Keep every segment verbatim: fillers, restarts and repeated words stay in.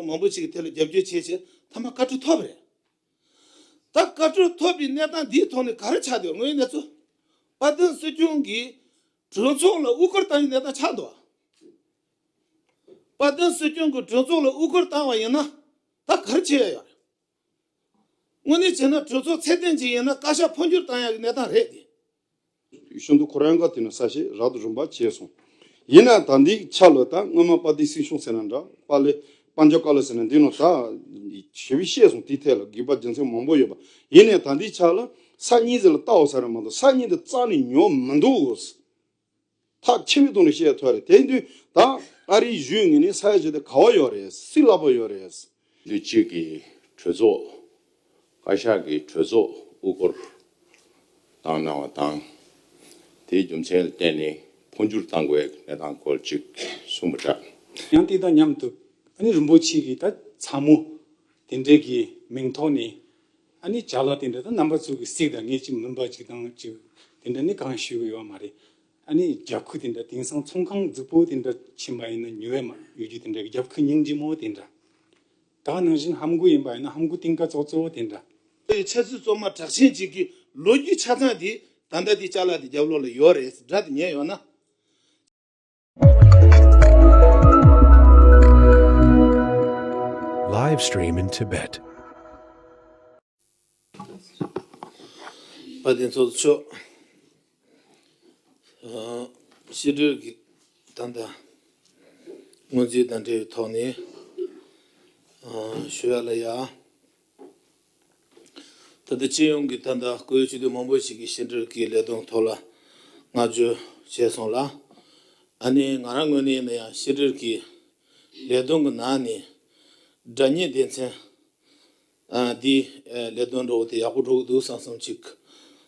མང་པོ་ཞིག་གིས་དེ་ལ་རྒྱབ་སྐྱོར་བྱས་བྱས་མཐའ་མ་བཀའ་འཁྲོལ་ཐོབ་པ་རེད། ད་བཀའ་འཁྲོལ་ཐོབ་པའི་གནས་སྟངས་འདིའི་ཐོག་ནས་ག་རེ་ཆགས་འདུག་དངོས་ཡོད་གནས་ཚུལ། དཔལ་ལྡན་སྲིད་སྐྱོང་གིས་གྲོས་ཚོགས་ལ་དབུ་སྐོར་བཏང་བའི་གནས་སྟངས་ཆགས་འདུག་དཔལ་ལྡན་སྲིད་སྐྱོང་གིས་གྲོས་ཚོགས་ལ་དབུ་སྐོར་བཏང་བ་ཡིན་ན་ད་ག་རེ་བྱེད་ཡ་ཡོད་རེད། དངོས་གནས་བྱས་ན་གྲོས་ཚོགས་ཚད་ལྡན་ཅིག་ཡིན་ན་བཀའ་ཤག་འཕོ་འགྱུར་བཏང་ཡག་གི་གནས་སྟངས་རེད་དེ། གཞུང་དུ་ཁོ་རང་ག་དེ་ནས་གསལ་བཤད་རག་ཏུ་རིམ་པ་བྱས་སོང་། ཡིན་ན་ད་འདི་ཆ་ལ་ད་སྔོན་མ་དཔལ་ལྡན་སྲིད་སྐྱོང་ཟེར་ན་འདྲ་དཔལ་ལེ་དཔལ་འབྱོར་བཀའ་བློན་ཟེར་ན་འདི་ནང་ད་ཞེ་པོ་བཤད་སོང་། དེའི་ཐད་ལ་དགོས་པ་རྒྱུ་མཚན་མང་པོ་ཡོད་པ་ཡིན་ནའི་ད་འདི་ཆ་ལ་ས་གཉིས་ཟེར་ལ་ལྟ་བ་ས་རེད་མ་གཏོགས་ས་གཉིས་འདི་རྩ་ནས་ཉོ་མི་འདུག་ཐབས་ཆེ་བའི་ཐོག་ནས་བཤད་ཐུབ་རེད། དེ་དུས་ད་ཨ་རིའི་གཞུང་ངོས་ནས་ས་ཡ་བཞི་དེ་ག་བ་ཡོད་རེད། སྲིད་ལ་པོ་ཡོད་རེད། དུས་གཅིག་གི་གྲོས་ཚོགས། བཀའ་ཤག་གི་གྲོས་ཚོགས་དབུ་སྐོར་བཏང་གནང་བ་དང་། དེའི་རྒྱུ་མཚན་ལ་བརྟེན་ནས་འཕོ་འགྱུར་བཏང་དགོས་གནས་སྟངས་སྐོར་ཅིག་གསུངས་པ་འདྲ། ཡང་དེ་དང་མཉམ་དུ་ཨ་ནི་རིན་པོ་ཆེ་གི་ད་ཚ་མོ་དེ་འདྲའི་གི་མིང་ཐོག་ནས་ཨ་ནི་ཅ་ལག་དེ་འདྲ་ད་རྣམ་པ་ཚོ་གི་གཟིགས་དང་ངས་ཅིག་མིན་པ་ཅིག་དང་ཅིག་དེ་འདྲ་ནི་གང་ཞུ་གི་ཡོད་མ་རེད། ཨ་ནི་རྒྱབ་ཁུག་དེ་འདྲ་དེང་སང་ཚོང་ཁང་རྫིག་པོ་དེ་འདྲ་ཕྱིན་པ་ཡིན་ན་ཉོ་ཡ་མ་ཡོད་རྒྱུ་དེ་འདྲ་གི་རྒྱབ་ཁུག་སྙིང་རྗེ་མོ་དེ་འདྲ། ད་ནང་བཞིན་ཧམ་གོ་ཡིན་པ་ཡིན་ན་ཧམ་གོ་གཏིང་ཁ་ཙོག་ཙོག་དེ་འདྲ། ཆབ་སྲིད་བཙོན་མ་དྲག་ཆེན་ཅིག་གི་ལོ་རྒྱུས་ཆ་ཚང་དེ་ད་ལྟ་དེ་ཅ་ལག་དེ་རྒྱབ་ལོགས་ལ་ཡོད་རེད། སྒྲ་དེ་ཉན་ཡོང་ན། Live stream in Tibet. དཔལ་ལྡན་ཚོགས་གཙོ་མཆོག་ཨ། ཕྱི་དྲིལ་གྱི་ད་ལྟ་སྔོན་རྩིས་དང་འབྲེལ་བའི་ཐོག་ནས་ཨ། ཞུ་ཡ་ལ་ཡ། ད་ལྟ་སྤྱི་ཡོངས་ཀྱི་ད་ལྟ་བཀུར་འོས་སྤྱི་འཐུས་མང་པོ་ཞིག་གིས་ཕྱི་དྲིལ་གྱི་ལས་དོན་ཐོག་ལ་བསྔགས་བརྗོད་བྱས་སོང་ལ། ཨ་ནི་ང་རང་ངོས་ནས་ཡིན་ན་ཡང་ཕྱི་དྲིལ་གྱི་ལས་དོན་གྱི་ནང་ནས་སྒྲ་སྙན་སྡེ་ཚན་ཨ། འདི་ཨ། ལས་དོན་འགྲོ་བ་དེ་ཡག་པོ་འགྲོ་གི་འདུག་བསམ་བསམ་ཅིག་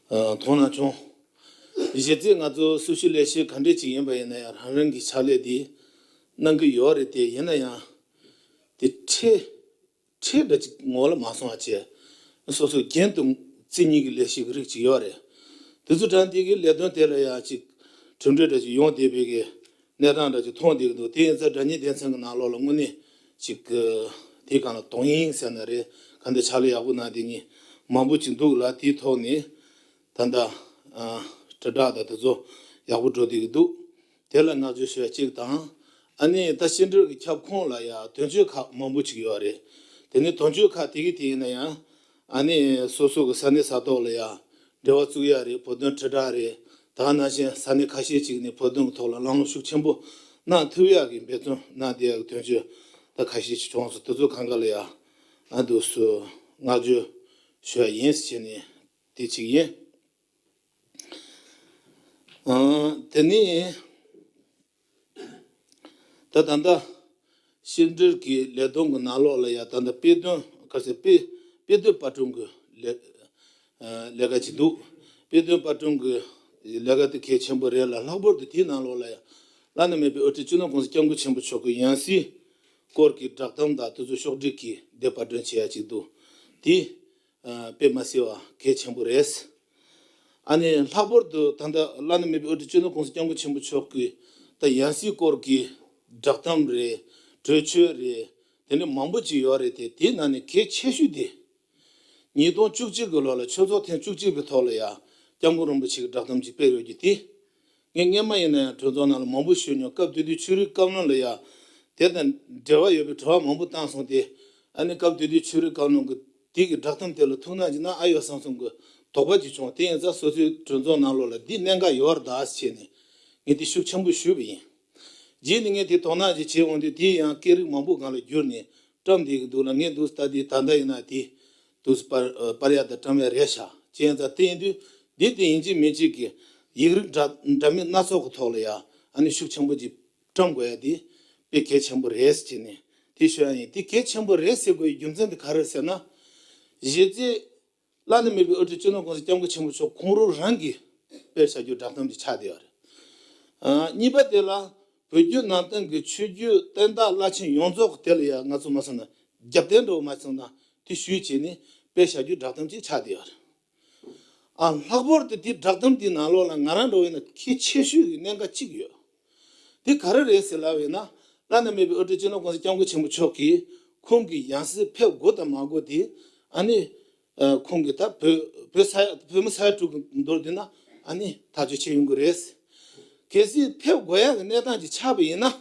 ཨ། མཐོང་སྣང་བྱུང་། གཞི་རྩའི་ང་ཚོ་སུ་ཞིག་ལས་བྱེད་ག་འདྲས་ཅིག་ཡིན་པ་ཡིན་ན་ཡང་རང་རང་གི་ཕྱག་ལས་འདི་གནང་གི་ཡོད་རེད་དེ། ཡིན་ན་ཡང་དེ་ཁྲལ་ཁྲལ་འདྲ་ཅིག་ངོ་ལ་མ་སོང་བ་བྱས། སོ་སོ་རྒྱན་དུ་བརྩི་ཉེས་ཀྱི་ལས་བྱེད་ཀྱི་རིགས་ཅིག་ཡོད་རེད། དེ་ཚོ་དྲང་དེ་གི་ལས་དོན་དེ་ལ་ཡང་ཅིག་གྲུབ་འབྲས་འདྲ་ཅིག་ཡོང་བསྡད་པའི་གི་གནས་སྟངས་འདྲ་ཅིག་མཐོང་བསྡད་ཀྱི་འདུག་དེ་ཡིན་ཙང་སྒྲ་སྙན་སྡེ་ཚན་གྱི་ནང་ལོགས་ལ་དངོས་གནས་ཅིག་གི་དེའི་སྒང་ལ་དོ་དབྱིངས་ཟེར་ན་རེད། ག་འདྲ་ཕྱག་ལས་ཡག་པོ་གནང་བསྡད་མཁན་མང་པོ་ཅིག་འདུག་ལ། དེའི་ཐོག་ནས་ད་ལྟ་ཨ། དྲིལ་བསྒྲགས་དང་དེ་ཚོ་ཡག་པོ་འགྲོ་བསྡད་ཀྱི་འདུག་དེ་ལ་བསྔགས་བརྗོད་ཞུ་ཡ་གཅིག་དང་། ཨ་ནི་ད་ཕྱི་དྲིལ་གྱི་ཁྱབ་ཁོངས་ལ་ཡ་དོན་གཅོད་ཁག་མང་པོ་ཅིག་ཡོད་རེད། དེ་ནི་དོན་གཅོད་ཁག་དེ་གི་དེ་ཡིན་ན་ཡང་ཨ་ནི་སོ་སོ་གི་ས་གནས་ས་ཐོག་ལ་ཡ་འབྲེལ་བ་བཙུགས་ཡ་རེད། བོད་དོན་དྲིལ་བསྒྲགས་རེད། ད་ག་ནང་བཞིན་ས་གནས་ཁ་ཤས་ཅིག་ནས་བོད་དོན་གྱི་ཐོག་ལ་ལམ་ལྷོང་ཤུགས་ཆེན་པོ་གནང་ཐུབ་ཡ་གི་འབད་བརྩོན་གནང་བསྡད་ཡ་གི་དོན་གཅོད་ད་ཁ་ཤས་ཅིག་བྱུང་སོང་། དེ་ཚོ་གང་ག་ལ་ཡ་ཨ་འདུག་སུ་བསྔགས་བརྗོད་ཞུ་ཡ་ཡིན་ཟེར་ནས་དེ་གཅིག་ཡིན། ཨ། དེ་ནས་ད་ད་ལྟ་ཕྱི་འབྲེལ་གྱི་ལས་དོན་གྱི་ནང་ལོགས་ལ་ཡ་ད་ལྟ་དཔེ་སྟོན་ག་ཟེར་དཔེ་དཔེ་སྟོན་པར་སྐྲུན་གྱི་ལས་ཨ་ལས་ཀ་ཅིག་འདུག་དཔེ་སྟོན་པར་སྐྲུན་གྱི་ལས་ཀ་དེ་གལ་ཆེན་པོ་རེད་ལ། ལྷག་པར་དུ་དེའི་ནང་ལོགས་ལ་ཡ་བླ་ན་མེད་པའི་དབུ་ཁྲིད་སྤྱི་ནོར་༸གོང་ས་༸སྐྱབས་མགོན་ཆེན་པོ་མཆོག་གི་ཡང་སྲིད་སྐོར་གྱི་བསྒྲགས་གཏམ་དང་དེ་ཚོ་ཕྱོགས་སྒྲིག་གིས་དེ་པར་སྐྲུན་བྱེད་ཡ་ཅིག་འདུག་དེ་ཨ་དཔེ་མ་སྲིད་པ་གལ་ཆེན་པོ་རེད། ཨ་ནི་ལྷག་པར་དུ་ད་ལྟ་བླ་ན་མེད་པའི་དབུ་ཁྲིད་སྤྱི་ནོར་༸གོང་ས་༸སྐྱབས་མགོན་ཆེན་པོ་མཆོག་གི་ད་ཡང་སྲིད་སྐོར་གྱི་བསྒྲགས་གཏམ་རེད། གྲོས་ཆོད་རེད། དེ་འདྲ་མང་པོ་ཅིག་ཡོད་རེད་དེ། དེའི་ནང་ནས་གལ་ཆེ་ཤོས་དེ་ཉིས་སྟོང་བཅུ་གཅིག་གི་ལོ་ལ་ཆོས་ཚོགས་ཐེངས་བཅུ་གཅིག་པའི་ཐོག་ལ་ཡ་༸སྐྱབས་མགོན་རིན་པོ་ཆེ་གི་བསྒྲགས་གཏམ་ཅིག་སྤེལ་ཡོད་རྒྱུ་དེ། ངས་སྔོན་མ་ཡིན་ན་ཡང་གྲོས་ཚོགས་ནང་ལ་མང་པོ་ཞུས་མྱོང་། སྐབས་དེ་དུས་ཆོས་རིག་བཀའ་བློན་ལ་ཡ་དེ་དང་འབྲེལ་བ་ཡོད་པའི་དྲི་བ་མང་པོ་བཏང་སོང་སྟེ། ཨ་ནི་སྐབས་དེ་དུས་ཆོས་རིག་བཀའ་བློན་གྱིས་དེ་གི་བསྒྲགས་གཏམ་དེ་ལ་ཐུགས་སྣང་ཅིག་གནང་ཨ་ཡོད་བསམ་བསམ་གྱི་དོགས་པ་ཅིག་བྱུང་། དེ་ཡིན་ཙང་སོ་སོའི་གྲོས་ཚོགས་ནང་ལོགས་ལ་འདི་གནད་འགག་ཡོད་རེད་ད་ཟེར་བྱས་ནས་ངས་དེ་ཤུགས་ཆེན་པོ་ཞུས་པ་ཡིན། རྗེས་ནས་ངས་དེ་དོ་སྣང་ཅིག་བྱས་འོང་དུས་དེ་ཡང་སྐད་རིགས་མང་པོ་སྒང་ལ་བསྒྱུར་ནས་བཀྲམ་བསྡད་ཀྱི་འདུག་ལ། ངས་འདུག་ལྟ་དུས་ད་ལྟ་ཡིན་ན་དེ་འདུག་སྤར་སྤར་ཡ་དང་བཀྲམ་ཡ་རེད་ཤག་བྱས་ཙང་དེ་ཡིན་དུས་འདི་དེ་ཡིན་གཅིག་མིན་གཅིག་གི་ཡིག་རིགས་འདྲ་འདྲ་མིན་སྣ་ཚོགས་ཀྱི་ཐོག་ལ་ཡ་ཨ་ནི་ཤུགས་ཆེན་པོ་ཅིག་བཀྲམ་དགོས་ཡ་དེ་དཔེ་གལ་ཆེན་པོ་རེད་ཟེར་ནས་དེ་ཤོད་ཡ་ཡིན། དེ་གལ་ཆེན་པོ་རེད་ཟེར་དགོས་ཡའི་རྒྱུ་མཚན་དེ་ག་རེ་རེད་ཟེར་ན། གཞི་རྩའི་བླ་ན་མེད་པའི་དབུ་ཁྲིད་སྤྱི་ནོར་༸གོང་ས་༸སྐྱབས་མགོན་ཆེན་པོ་མཆོག་ཁོང་རང་རང་གིས་སྤེལ་བྱ་རྒྱུ་བསྒྲགས་གཏམ་དེ་ཆགས་བསྡད་ཡོད་རེད། ཨ་གཉིས་པ་དེ་ལ་བོད་བརྒྱུད་ནང་བསྟན་གྱི་ཆོས་བརྒྱུད་བསྟན་བདག་བླ་ཆེན་ཡོངས་རྫོགས་ཀྱི་དེ་ལ་ཡང་ང་ཚོ་མ་སོང་ན་རྒྱབ་རྟེན་འདྲ་བོ་མ་སོང་ན་དེ་ཞུས་བྱས་ནས་སྤེལ་བྱ་རྒྱུ་བསྒྲགས་གཏམ་ཅིག་ཆགས་བསྡད་ཡོད་རེད། ཨ་ལྷག་པར་དུ་དེ་བསྒྲགས་གཏམ་དེའི་ནང་ལོགས་ལ་ང་རང་འདྲ་བོ་ཡིན་ན་གལ་ཆེ་ཤོས་ཀྱི་གནད་འགག་གཅིག་ཡོད། དེ་ག་རེ་རེད་ཟེར་ལབ་ཡིན་ན། བླ་ན་མེད་པའི་དབུ་ཁྲིད་སྤྱི་ནོར་༸གོང་ས་༸སྐྱབས་མགོན་ཆེན་པོ་མཆོག་གིས་ ཁོང་གི་ཡང་སྲིད་ཕེབས་དགོས་དང་མ་དགོས་དེ་ཨ་ནི་ཁོང་གི་ད་བོད་བོད་ས་ཡ་བོད་མི་ས་ཡ་དྲུག་གི་མདོར་བསྡུས་ན་ཨ་ནི་ཐག་གཅོད་བྱེད་ཡོང་གི་རེད། གལ་སྲིད་ཕེབས་དགོས་ཡག་གི་གནས་སྟངས་ཅིག་ཆགས་པ་ཡིན་ན།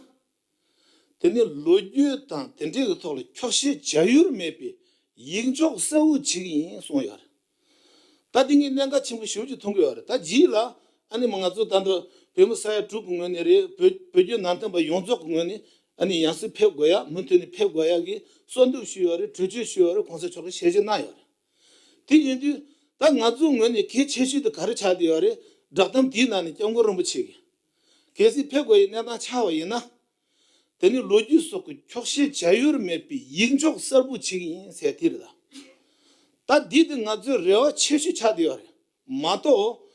དེ་ནི་ལོ་རྒྱུས་དང་དེ་འདྲའི་གི་ཐོག་ལ་འཁྱོག་བཤད་བྱ་ཡུལ་མེད་པའི་ཡིག་འཇོག་གསལ་བོ་བྱེད་ཀྱི་ཡིན་གསུངས་ཡོད་རེད། ད་དེ་ངས་གནད་འགག་ཆེན་པོ་ཞེ་པོ་ཅིག་མཐོང་གི་ཡོད་རེད། ད་རྗེས་ལ་ཨ་ནི་མ་ང་ཚོ་ད་ལྟ་བོད་མི་ས་ཡ་དྲུག་གི་ངོས་ནས་རེད། བོད་བོད་བརྒྱུད་ནང་བསྟན་པ་ཡོངས་རྫོགས་ཀྱི་ངོས་ནས་ཨ་ནི་ཡང་སྲིད་ཕེབས་དགོས་ཡ་མུ་མཐུད་ནས་ཕེབས་དགོས་ཡ་གི་གསོལ་འདེབས་ཞུས་ཡོད་རེད། གྲོས་ཆོད་ཞུས་ཡོད་རེད། གོང་ས་མཆོག་གིས་ཞལ་བཞེས་གནང་ཡོད་རེད། དེ་ཡིན་དུས་ད་ང་ཚོའི་ངོས་ནས་གལ་ཆེ་ཤོས་དེ་ག་རེ་ཆགས་བསྡད་ཡོད་རེད། བསྒྲགས་གཏམ་དེའི་ནང་ནས་སྐྱབས་མགོན་རིན་པོ་ཆེ་གིས་གལ་སྲིད་ཕེབས་དགོས་ཡའི་གནས་སྟངས་ཆགས་པ་ཡིན་ན། དེ་ནི་ལོ་རྒྱུས་སོགས་ཀྱི་འཁྱོག་བཤད་བྱ་ཡུལ་མེད་པའི་ཡིག་འཇོག་གསལ་པོ་བྱེད་ཀྱི་ཡིན་ཟེར་དེ་རེད་ད། ད་འདི་དེ་ང་ཚོའི་རེ་བ་ཆེ་ཤོས་ཆགས་བསྡད་ཡོད་རེད། མ་གཏོགས།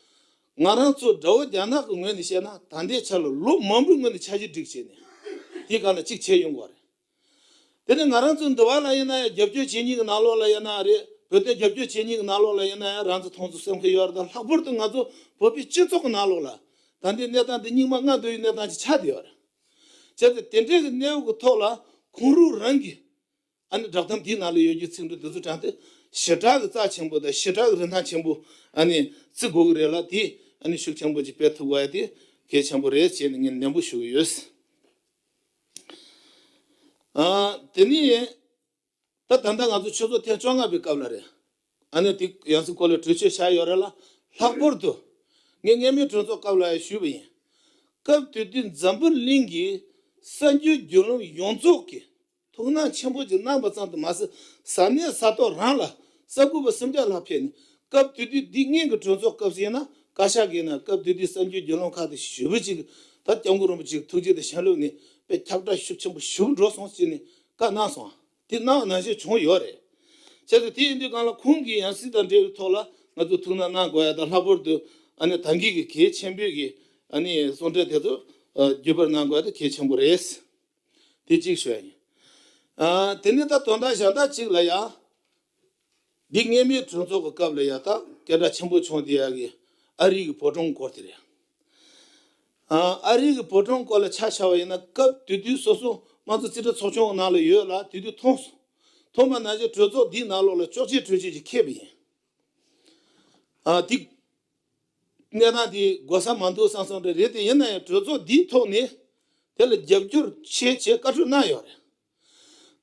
ང་རང་ཚོ་དགྲ་བོ་རྒྱ་ནག་གི་ངོས་ནས་བཤད་ན་ད་ལྟའི་ཆ་ལ་ལོ་མང་པོའི་སྔོན་ནས་འཆར་གཞི་སྒྲིག་བྱས་ནས་དེའི་སྒང་ལ་གཅིག་བྱས་ཡོང་གི་རེད། དེ་ནས་ང་རང་ཚོ་འདི་བ་ལ་ཡིན་ན་ཡང་རྒྱབ་སྐྱོར་བྱེད་མཁན་གྱི་ནང་ལོགས་ལ་ཡིན་ན་རེད། བོད་དོན་རྒྱབ་སྐྱོར་བྱེད་མཁན་གྱི་ནང་ལོགས་ལ་ཡིན་ན་ཡང་རང་ཚོ་མཐོང་ཚུལ་སེམས་ཁུར་ཡོད་རེད། ད་ལྷག་པར་དུ་ང་ཚོ་བོད་པའི་སྤྱི་ཚོགས་ཀྱི་ནང་ལོགས་ལ་ད་ལྟའི་གནས་སྟངས་འདི་སྙིང་མ་རྔ་འདོན་ཡའི་གནས་སྟངས་ཅིག་ཆགས་བསྡད་ཡོད་རེད། བྱས་ཙང་དེ་འདྲའི་གི་གནས་བབ་ཀྱི་ཐོག་ལ་ཁོང་རང་རང་གིས་ཨ་ནི་བསྒྲགས་གཏམ་འདིའི་ནང་ལ་ཡོད་རྒྱུ་ཚིག་འབྲུ་འདི་ཚོ་དྲངས་ཏེ་ཞེ་དྲག་གི་རྩ་ཆེན་པོ་དང་ཞེ་དྲག་གི་རིན་ཐང་ཆེན་པོ་ཨ་ནི་བརྩི་དགོས་ཀྱི་རེད་ལ། དེ་ཨ་ནི་ཤུགས་ཆེན་པོ་ཅིག་སྤེལ་ཐུབ་དགོས་ཡ་དེ་གལ་ཆེན་པོ་རེད་ཅེས་ནས་ངས་ནན་པོ་ཞུ་གི་ཡོད། ཨ། དེ་ནས་ད་ད་ལྟ་ང་ཚོ་ཆོས་ཚོགས་ཐེངས་བཅོ་ལྔ་པའི་སྐབས་ལ་རེད། ཨ་ནི་དེ་ཡང་སྲིད་སྐོར་ལ་གྲོས་ཆོད་བཞག་ཡོད་རེད་ལ། ལྷག་པར་དུ་ངས་སྔོན་མའི་གྲོས་ཚོགས་སྐབས་ལ་ཡང་ཞུས་པ་ཡིན། སྐབས་དེ་དུས་འཛམ་བུ་གླིང་གི་གསར་འགྱུར་བརྒྱུད་ལམ་ཡོངས་རྫོགས་ཀྱིས་ཐུགས་སྣང་ཆེན་པོ་ཅིག་གནང་བ་ཙམ་དུ་མ་ཟད། ས་གནས་ས་ཐོག་རང་ལ་གསར་འགོད་པ་སུམ་བརྒྱ་ལྷག་ཕེབས་ནས་སྐབས་དེ་དུས་འདི་སྔོན་གྱི་གྲོས་ཚོགས་སྐབས་སུ་ཡིན་ན་བཀའ་ཤག་གིས་ན་སྐབས་དེ་དུས་གསར་འགྱུར་བརྒྱུད་ལམ་ཁག་ཏུ་ཞེ་པོ་ཅིག་ད་སྐྱབས་མགོན་རིན་པོ་ཆེའི་ཐུགས་རྗེ་དང་བྱིན་རླབས་ནས་དཔེ་ཁྱབ་བསྒྲགས་ཤུགས་ཆེན་པོ་ཞེ་པོ་འགྲོ་སོང་ཟེར་ནས་བཀའ་གནང་སོང་། དེ་གནང་བ་ནང་བཞིན་བྱུང་ཡོད་རེད། བྱས་ཙང་དེ་ཡིན་དུས་སྒང་ལ་ཁོང་གིས་ཡང་སྲིད་དང་འབྲེལ་བའི་ཐོག་ལ་ང་ཚོ་ཐུགས་སྣང་གནང་དགོས་ཡ་དང་། ལྷག་པར་དུ་ཨ་ནི་ད་གིན་གྱི་གལ་ཆེན་པོའི་གི་ཨ་ནི་གསུང་གྲོས་དེ་ཚོ་བརྒྱུད་པར་གནང་དགོས་ཡ་དེ་གལ་ཆེན་པོ་རེད། དེ་གཅིག་ཞུ་ཡ་ཡིན། ཨ། དེ་ནས་ད་དོན་དག་གཞན་དག་ཅིག་ལ་ཡ། འདི་སྔོན་མའི་གྲོས་ཚོགས་ཀྱི་སྐབས་ལ་ཡ་ད་སྐད་གྲགས་ཆེན་པོ་བྱུང་བསྡད་ཡ་གི་ཨ་རི་གི་བོད་ཀྲུང་སྐོར་དེ་རེད། ཨ། ཨ་རི་གི་བོད་ཀྲུང་སྐོར་ལ་ཆ་བཞག་པ་ཡིན་ན་སྐབས་དེ་དུས་སོ་སོ་དམངས་གཙོ་རྩིས་ཁྲ་ཚོགས་ཆུང་གི་ནང་ལ་ཡོད་ལ་དེ་དུས་མཐོང་སོང་། མཐོང་བ་ནང་བཞིན་གྲོས་ཚོགས་འདིའི་ནང་ལོགས་ལ་ཅོག་ཅེ་གྲོས་ཆོད་ཅིག་འཁྱེར་བ་ཡིན། ཨ། དེ་གནས་སྟངས་དེ་གོ་ས་མ་འདུག་བསམ་སོང་རེད། རེད་དེ་ཡིན་ན་ཡང་གྲོས་ཚོགས་འདིའི་ཐོག་ནས་དེ་ལ་རྒྱབ་སྐྱོར་བྱེད་ཅེས་བཀའ་འཁྲོལ་གནང་ཡོད་རེད།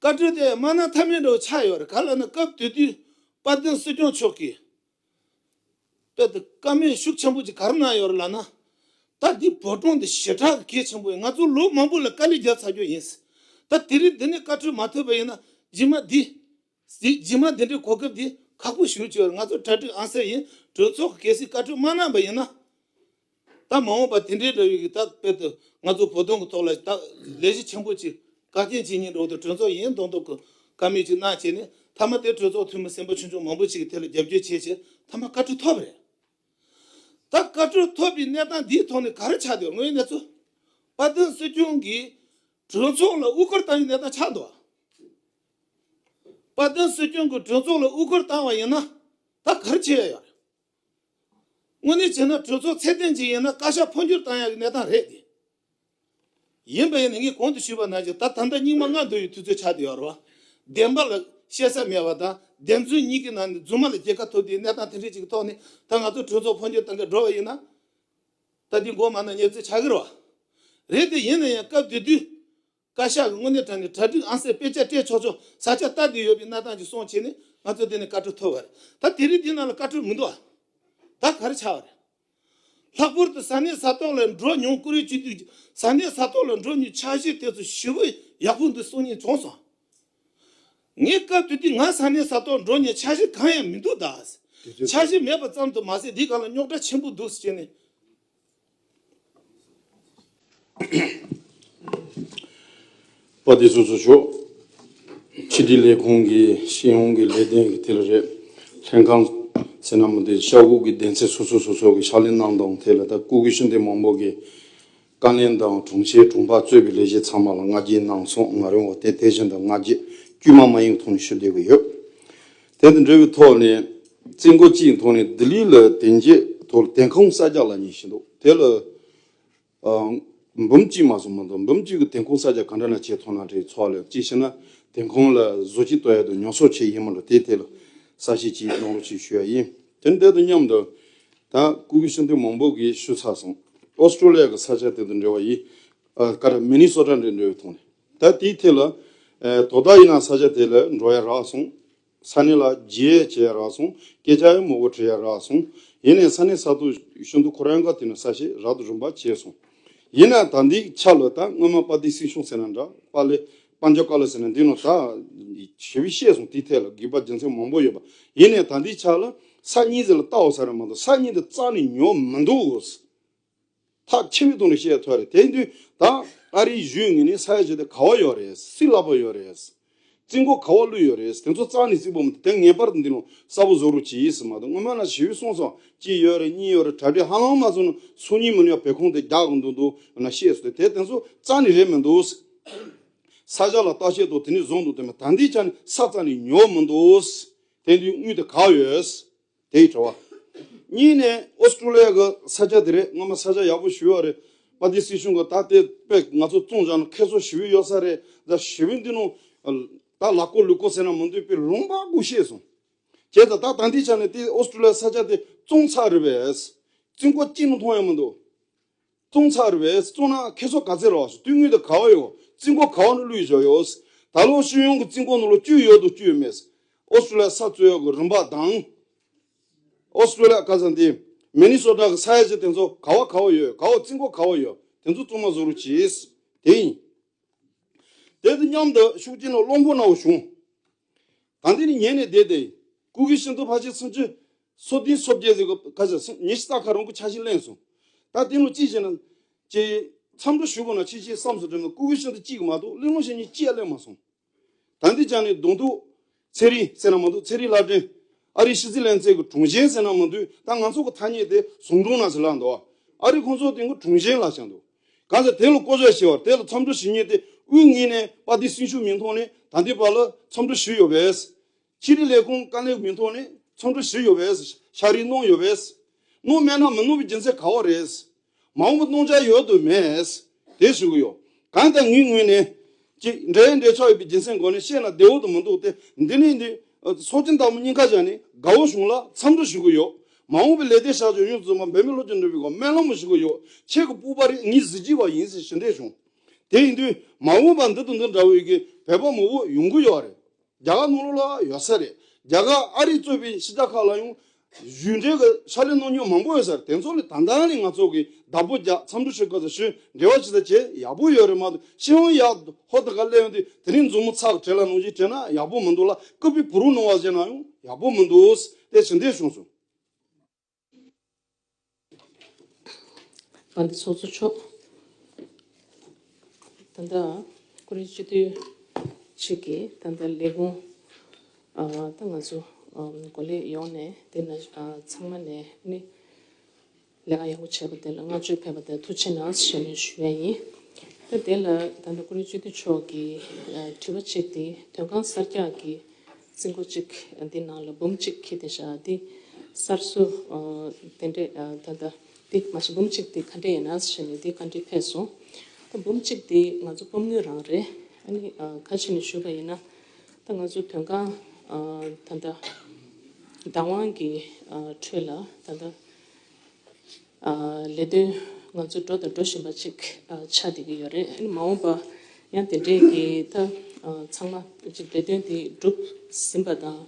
བཀའ་འཁྲོལ་དེ་མ་གནང་ཐབས་མེད་འདྲ་བོ་ཆགས་ཡོད་རེད། ག་ལ་ན་སྐབས་དེ་དུས་དཔལ་ལྡན་སྲིད་སྐྱོང་མཆོག་གིས་དཔེ་དེ་བཀའ་མོལ་ཤུགས་ཆེན་པོ་ཅིག་ག་རེ་གནང་ཡོད་རེད་ལབ་ན། ད་འདི་བོད་ཀྲུང་འདི་ཞེ་དྲག་གི་གལ་ཆེན་པོ་ཡིན། ང་ཚོ་ལོ་མང་པོ་ལ་དཀའ་ལས་རྒྱབ་ཚར་རྒྱུ་ཡིན། ད་དེ་རིང་འདི་ནས་བཀའ་འཁྲོལ་མ་ཐོབ་པ་ཡིན་ན་རྗེས་མ་འདི། རྗེས་མ་འདི་འདྲའི་གོ་སྐབས་འདི་ཁག་པོ་ཞེ་པོ་ཅིག་ཡོད་རེད། ང་ཚོ་གྲ་སྒྲིག་ཨང་གསར་ཡིན། གྲོས་ཚོགས་ཀྱིས་གལ་སྲིད་བཀའ་འཁྲོལ་མ་གནང་པ་ཡིན་ན། ད་མ་འོངས་པ་དེ་འདྲའི་འདྲ་བའི་གི་ད་དཔེ་དུ་ང་ཚོ་བོད་དོན་གྱི་ཐོག་ལ་ད་ལས་གཞི་ཆེན་པོ་ཅིག་བཀག་སྐྱིལ་བྱེད་མཁན་འདྲ་བོ་དང་གྲོས་ཚོགས་ཡིན་མདོག་མདོག་གི་བཀའ་མོལ་ཅིག་གནང་བྱས་ནས་མཐའ་མ་དེ་གྲོས་ཚོགས་འཐུས་མི་སེམས་པ་ཆུང་ཆུང་མང་པོ་ཅིག་གིས་དེ་ལ་རྒྱབ་སྐྱོར་བྱས་བྱས་མཐའ་མ་བཀའ་འཁྲོལ་ཐོབ་པ་རེད། ད་བཀའ་འཁྲོལ་ཐོབ་པའི་གནས་སྟངས་འདིའི་ཐོག་ནས་ག་རེ་ཆགས་འདུག་དངོས་ཡོད་གནས་ཚུལ། དཔལ་ལྡན་སྲིད་སྐྱོང་གིས་གྲོས་ཚོགས་ལ་དབུ་སྐོར་བཏང་བའི་གནས་སྟངས་ཆགས་འདུག་དཔལ་ལྡན་སྲིད་སྐྱོང་གིས་གྲོས་ཚོགས་ལ་དབུ་སྐོར་བཏང་བ་ཡིན་ན་ད་ག་རེ་བྱེད་ཡ་ཡོད་རེད། དངོས་གནས་བྱས་ན་གྲོས་ཚོགས་ཚད་ལྡན་ཅིག་ཡིན་ན་བཀའ་ཤག་འཕོ་འགྱུར་བཏང་ཡག་གི་གནས་སྟངས་རེད་དེ། ཡིན་པ་ཡིན་ན་ངས་གོང་དུ་ཞུས་པ་ནང་བཞིན་ད་ད་ལྟ་སྙིགས་མ་ལྔ་འདུ་བའི་དུས་ཚོད་ཆགས་བསྡད་ཡོད་རེད་བ། བདེན་པ་ལ་བཤད་ས་མེད་པ་དང་བདེན་རྫུན་གཉིས་ཀྱི་ནང་ནས་རྫུན་མ་ལ་རྒྱལ་ཁ་ཐོབ་བསྡད་གནས་སྟངས་དེ་འདྲ་ཅིག་གི་ཐོག་ནས་ད་ང་ཚོ་གྲོས་ཚོགས་འཕོ་འགྱུར་བཏང་གི་འགྲོ་བ་ཡིན་ན། ད་འདི་མགོ་མ་ན་ཉེས་ཚིག་ཆགས་ཀྱི་རེད་བ། རེད་དེ་ཡིན་ན་ཡང་སྐབས་དེ་དུས། བཀའ་ཤག་གི་དངོས་གནས་དྲང་གནས་གྲ་སྒྲིག་ཨང་གསར་དཔེ་ཆ་སྤྲད་ཆོག་ཆོག་ས་ཆ་ལྟ་བསྡད་ཡོད་པའི་གནས་སྟངས་ཅིག་སོང་བྱས་ནས་ང་ཚོ་འདི་ནས་བཀའ་འཁྲོལ་ཐོབ་པ་རེད། ད་དེ་རིང་འདི་ནང་ལ་བཀའ་འཁྲོལ་མི་འདུག་ཨ། ད་ག་རེ་ཆགས་པ་རེད། ལྷག་པར་དུ་ས་གནས་ས་ཐོག་ལ་འགྲོ་མྱོང་བཀུར་འོས་སྤྱི་འཐུས་ཀྱི་ས་གནས་ས་ཐོག་ལ་འགྲོ་མྱོང་འཆར་གཞི་དེ་ཚོ་ཞེ་པོ་ཡག་པོ་འདུག་གསུང་མཁན་བྱུང་སོང་། ངས་སྐབས་དེ་དུས་ང་ས་གནས་ས་ཐོག་འགྲོ་མྱོང་འཆར་གཞི་གང་ཡང་མི་འདུག་ད། འཆར་གཞི་མེད་པ་ཙམ་དུ་མ་ཟད་འདི་སྒང་ལ་རྙོག་དྲ་ཆེན་པོ་འདུག་ཟེར་བྱས་ནས། དཔལ་ལྡན་སྲིད་སྐྱོང་མཆོག་ཕྱི་དྲིལ་ལས་ཁུངས་ཀྱི་སྤྱི་ཡོངས་ཀྱི་ལས་དོན་གྱི་དེ་ལ་རེད། ལྷན་ཁང་ཟེར་ན་མི་འདུག་ཤོག་གུ་གི་སྡེ་ཚན་སོ་སོ་སོ་སོ་གི་ཕྱག་ལས་གནང་སྟངས་དེ་ལ་ད་སྐུ་སྒེར་ཤུགས་ལྡན་མང་པོ་གི་བཀའ་བློན་དང་དྲུང་ཆེ་དྲུང་འཕར་གཙོས་པའི་ལས་བྱེད་ཚང་མ་ལ་བསྔགས་བརྗོད་གནང་སོང་། ང་རང་བ་དེ་དེ་བཞིན་དུ་བསྔགས་བརྗོད་དཀྱུས་མ་མ་ཡིན་ཐོག་ནས་ཞུ་བསྡད་ཀྱི་ཡོད། དེ་དང་འབྲེལ་བའི་ཐོག་ནས་རྩིས་འགོ་གཅིག་ཐོག་ནས་ལྡི་ལི་ལ་དེ་རྗེས་ཐོག་དེང་ཁོངས་གསར་རྒྱག་ལ་ཉེ་ཞིག་འདུག་དེ་ལ། ཨ། འབུམ་གཅིག་མ་སོང་མ་གཏོགས་འབུམ་གཅིག་གི་དེང་ཁོངས་གསར་རྒྱག་ག་འདྲ་ན་བྱས་ཐོག་ན་རེད་ཚོགས་ལ་གཅིག་བྱས་ན་ དེ་ཁོང་ལ་བཟོ་བཅོས་གཏོང་ཡ་དང་ཉམས་གསོ་བྱེད་ཡིན་མ་ལ་དེའི་ཐད་ལ་གསལ་བཤད་ཅིག་གནང་རོགས་ཅིག་ཞུ་ཡ་ཡིན། དེ་འདྲ་དང་མཉམ་དུ་ད་སྐུ་སྒེར་ཤིན་ཏུ་མང་པོ་གིས་ཞུ་ཚར་སོང་། ཨོ་སི་ཀྲོ་ལི་ཡ་གི་ས་ཆ་དེ་དང་འབྲེལ་བ་ཡིན། ཨ་ག་རེ་མི་ནི་སོ་ཊ་འདྲ་འབྲེལ་བའི་ཐོག་ནས་ད་དེའི་ཐད་ལ་ཨ་དོ་བདག་ཡིན་ན་ས་ཆ་དེ་ལ་འགྲོ་ཡ་རག་སོང་། ས་གནས་ལ་མཇལ་བྱས་རག་སོང་། སྐད་ཆ་ཡང་མང་པོ་དྲི་ཡ་རག་སོང་། ཡིན་ནའི་ས་གནས་ས་ཐོག་ཤིན་ཏུ་ཁོ་རང་ག་དེ་ནས་གསལ་བཤད་རག་ཏུ་རིམ་པ་བྱས་སོང་། ཡིན་ན་ད་འདི་ཆ་ལ་ད་སྔོན་མ་པ་ཏི་སྲིད་གཞུང་ཟེར་ན་འདྲ་པ་ལེ་པ་ཇོ་ཀ་ལ་ཟེར་ན་འདི་ནང་ད་ཞིབ་བཤད་སོང་། དེའི་ཐད་ལ་དགོས་པ་རྒྱུ་མཚན་མང་པོ་ཡོད་པ། ཡིན་ནའི་ད་འདི་ཆ་ལ་ས་གཉིས་ཟེར་ལ་ལྟ་བ་ས་ར་མ་གཏོགས་ས་གཉིས་འདི་རྩ་ནས་ཉོ་མི་འདུག་ཐག་ཆེ་བའི་ཐོག་ནས་བཤད་ཐུབ་རེད། དེ་དུས་ད་ཨ་རིའི་གཞུང་ངོས་ནས་ས་ཡ་བཞི་དེ་ག་བ་ཡོད་རེད། སྲིད་ལག་པ་ཡོད་རེད། རྩིས་འགོ་ག་བ་བླུགས་ཡོད་རེད། དེ་ཚོ་རྩ་ནས་རྩིས་པོ་མི་འདུག་དེ་ངེས་པར་དུ་འདི་ནང་གསལ་པོ་བཟོ་རོགས་གྱིས་ཟེར་མ་གཏོགས་སྔོན་མ་ན་ཞིབ་གསུངས་སོང་། གཅིག་ཡོད་རེད། གཉིས་ཡོད་རེད། གྲ་སྒྲིག་ཧ་ལམ་མ་བཟོ་ན་སང་ཉིན་མི་ཉག་བེ་ཁོང་དེ་རྒྱག་གི་འདུག་འདུག་ན་བཤད་སོང་། དེ་དེ་ཚོ་རྩ་ནས་རེད་མི་འདུག་ས་ཆ་ལ་བརྟག་དཔྱད་དང་དེ་ནས་བཟུང་འདུག་དེ་མ་ད་འདི་ཆ་ནས་ས་རྩ་ནས་ཉོ་མི་འདུག་དེ་འདི་དངུལ་དེ་ག་ཡོད། དེའི་དྲི་བ། གཉིས་ནས་ཨོ་སི་ཀྲོ་ལི་ཡ་གི་ས་ཆ་དེ་རེད། སྔོན་མ་ས་ཆ་ཡག་པོ་ཞིག་ཡོད་རེད། པ་ཏི་སྲིད་གཞུང་གི་ད་དེ་དཔེ་ང་ཚོ་བཙོང་བཞག་ན་ཁེ་སོ་ཞེ་པོ་ཡོད་ས་རེད། ད་ཞེ་པོ་འདི་ནང་ད་ལག་ཀོ་ལུག་ཀོ་ཟེར་ན་མི་འདུག་དཔེ་ལུང་པ་དགུ་བཤད་སོང་། བྱས་ཙང་ད་ད་འདི་ཆ་ནས་དེ་ཨོ་སི་ཀྲོ་ལི་ཡ་ས་ཆ་དེ་བཙོང་ཚར་རེད་པས། རྩིས་འགོ་གཅིག་ནང་མཐོང་ཡ་མི་འདུག་བཙོང་ཚར་བས་བཙོང་ན་ཁེ་སོ་ག་ཚད་རོ། དུས་དངུལ་དུ་ག་བ་ཡོད། རྩིས་འགོ་ག་བ་ནས་བླུགས་བཞག་ཡོད། ད་ལོ་སྤྱི་ཡོངས་ཀྱི་རྩིས་འགོ་ནང་ལོ་བཅུ་ཡོད་དང་བཅུ་ཡོད་མེད། ཨོ་སི་ཀྲོ་ལི་ཡ་ས་རྩོད་ཡག་གི་རིམ་པ་དང་། ཨོ་སི་ཀྲོ་ལི་ཡ་ག་ས་འདི་མི་ནི་སོ་ཊ་གི་ས་ཡ་བཞི་དེ་ཚོ་ག་བ་ག་བ་ཡོད། ག་བ་རྩིས་འགོ་ག་བ་ཡོད། དེ་ཚོ་གཙང་མ་བཟོ་རོགས་གྱིས། དེ་ཡིན། དེ་དང་མཉམ་དུ་ཤུགས་ཆེན་ནང་བློ་འགོག་གནང་བ་བྱུང་། ད་འདི་ནི་ཉན་ནས་བསྡད་དེ། སྐུ་སྒེར་ཤིན་ཏུ་ཕལ་ཆེར་སུམ་ཅུ་སོ་བདུན་སོ་བརྒྱད་ཟེར་གི་ཁ་ཤས་སུ་ཉི་ཤུ་རྩ་ཁ་རང་གི་ཆ་ཤས་ལེན་སོང་། ད་དེ་ནང་གཅིག་བྱས་ན། ཅེ། མཚམས་འདྲི་ཞུ་དགོས་ན་ཅི་བྱེད་བསམ་སོང་དྲན་ན་སྐུ་སྒེར་ཤིན་ཏུ་གཅིག་མ་གཏོགས་གླེང་སློང་བྱེད་མཁན་གཅིག་ཡང་སླེབས་མ་སོང་། ད་འདི་ཅང་ནས་གདོང་ཐུག་ཚེ་རིང་ཟེར་ན་མ་གཏོགས་ཚེ་རིང་ལྷ་སྒྲོན། ཨ་རིའི་ཕྱི་སྲིད་ལྷན་ཚོགས་ཀྱི་དྲུང་ཆེ་ཟེར་ན་མ་གཏོགས་ད་ང་ཚོ་གི་ཐ་སྙད་དེ་ཟུང་དྲུང་ན་ཟེར་ལ་འདུག་ཨ་རི་ཁོང་ཚོ་དེ་གི་དྲུང་ཆེ་ལ་བྱ་འདུག་གང་ཟེར་དེ་ལ་བསྐོ་བཞག་བྱས་པར་དེ་ལ་མཚམས་འདྲི་ཞུ་མཁན་དེ་དབུས་ངོས་ནས་པ་ཏི་སྲིད་གཞུང་མིང་ཐོག་ནས་ད་ལྟའི་བར་ལ་མཚམས་འདྲི་ཞུས་ཡོད་པས། ཕྱི་དྲིལ་ལས་ཁུངས་དཀའ་ལས་མིང་ཐོག་ནས་མཚམས་འདྲི་ཞུས་ཡོད་པས། ཕྱག་རིས་གནང་ཡོད་པས། གནང་མེད་ན་མི་གནང་བའི་རྒྱུ་མཚན་ག་བ་རེད། མ་འོངས་པ་གནང་འཆར་ཡོད་དམ་མེད། དེ་ཞུ་གི་ཡོད། གང་ལྟར་ངའི་ངོས་ནས་ཅིག་འབྲེལ་ཡོད་འབྲེལ་ཆགས་ཡོད་པའི་རྒྱུ་མཚན་སྒོ་ནས་བཤད་ན་བདེ་བོ་དང་མི་འདུག་སྟེ། འདི་ནས་འདི་ཚོགས་ཆེན་དང་པོ་གཉིས་ཀ་བཞག་ནས་དགའ་བོ་གཞུང་ལ་མཚམས་འདྲི་ཞུ་གི་ཡོད། མ་འོངས་པའི་ལས་དོན་བྱ་ཕྱོགས་ཡོངས་སུ་རྫོགས་པ་འབད་མེད་ལྷོ་ཀྱི་འགྲུབ་པའི་སྒོ་སྨོན་ལམ་ཞུ་གི་ཡོད། ཁྱེད་ཀྱི་སྤོབས་པ་རེད། ངས་གཟི་བརྗིད་པ་ཡིན་ཟེར་ཞུ་འདོད་བྱུང་། དེ་ཡིན་དུས་མ་འོངས་པ་འདི་དང་འདི་འདྲ་བའི་གི་བོད་པ་མང་པོ་ཡོང་གི་ཡོད་རེད། རྒྱ་གར་ནང་ལོགས་ལ་ཡོད་ས་རེད། རྒྱ་གར་ཨ་རི་གཙོས་པའི་ཕྱི་རྒྱལ་ཁག་ལ་ཡང་གཞུང་འབྲེལ་གྱི་ཕྱག་ལས་གནང་མྱོང་མང་པོ་ཡོད་ས་རེད། དེ་ཚོ་ལ་ད་ལྟ་ནས་ང་ཚོ་གིས་བདག་པོ་རྒྱག་མཚམས་འདྲི་ཞུ་སྐབས་སུ་ཞུ་འབྲེལ་བ་ཇི་ལྟར་བྱེད་ཡག་པོ་ཡོད་རེད་མ་གཏོགས་ཕྱི་ཡོང་ཡག་ཧོ་ད་ག་སླེབས་ཡོང་དུས་དེ་རིང་མཛུབ་མོ་ཚགས་བྲེལ་ལ་གནང་གཞི་བྲེལ་ན་ཡག་པོ་མི་འདུག་ལ་སྐུད་པའི་བུ་རུ་གནང་བ་བྱས་ན་ཡང་ཡག་པོ་མི་འདུག་དེ་ཞུ་འདོད་བྱུང་སོང་། དགའ་ལྡན་ཚོགས་གཙོ་མཆོག་ད་ལྟ་ཀུ་རེ་སྤྱི་འཐུས་གཅིག་གིས་ད་ལྟ་ལས་ཁུངས་ཨ་ད་ང་ཚོ་ཨ་འགོ་ལས་ཡོངས་ནས་དེ་ན་ཨ་ཚང་མ་ནས་ནི་ལས་ཀ་ཡག་པོ་བྱས་པ་དེ་ལ་བསྔགས་བརྗོད་ཕེབས་པ་དེ་ཐུགས་རྗེ་གནང་ཞེས་ནས་ཞུ་ཡ་ཡིན། ད་དེ་ལ་ད་ལྟ་ཀུ་རེ་སྤྱི་འཐུས་མཆོག་གིས་ཨ་དྲི་བ་གཅིག་དེ་དོན་ཁང་གསར་རྒྱག་གི་རྩིས་འགོ་གཅིག་འདི་ནང་ལ་འབུམ་གཅིག་འཁྱེར་ཏེ་བཞག་འདི་གསར་བཟོ་དེ་འདྲས་ད་ལྟ་འདི་མ་གཞི་འབུམ་གཅིག་འདི་ག་འདྲས་ཡིན་ན་ཟེར་ནས་འདི་ག་འདྲས་ཕེབས་སོང་། ད་འབུམ་གཅིག་འདི་ང་ཚོ་སྤོམ་དངུལ་རང་རེད། ཨ་ནི་ཁ་ཕྱེ་ནས་ཞུས་པ་ཡིན་ན་ད་ང་ཚོ་དོན་ཁང་ད་ལྟ་བདག་དབང་གི་ཁྲོད་ལ་ད་ལྟ། ལས་དོན་ང་ཚོ་འགྲོ་དང་འགྲོ་བཞིན་པ་ཅིག་ཆགས་བསྡད་ཀྱི་ཡོད་རེད། ཨ་ནི་མ་འོངས་པ་ཡང་དེ་འདྲས་ཀྱི་ད་ཚང་མ་ཅིག་ལས་དོན་དེ་འགྲུབ་ཟིན་པ་དང་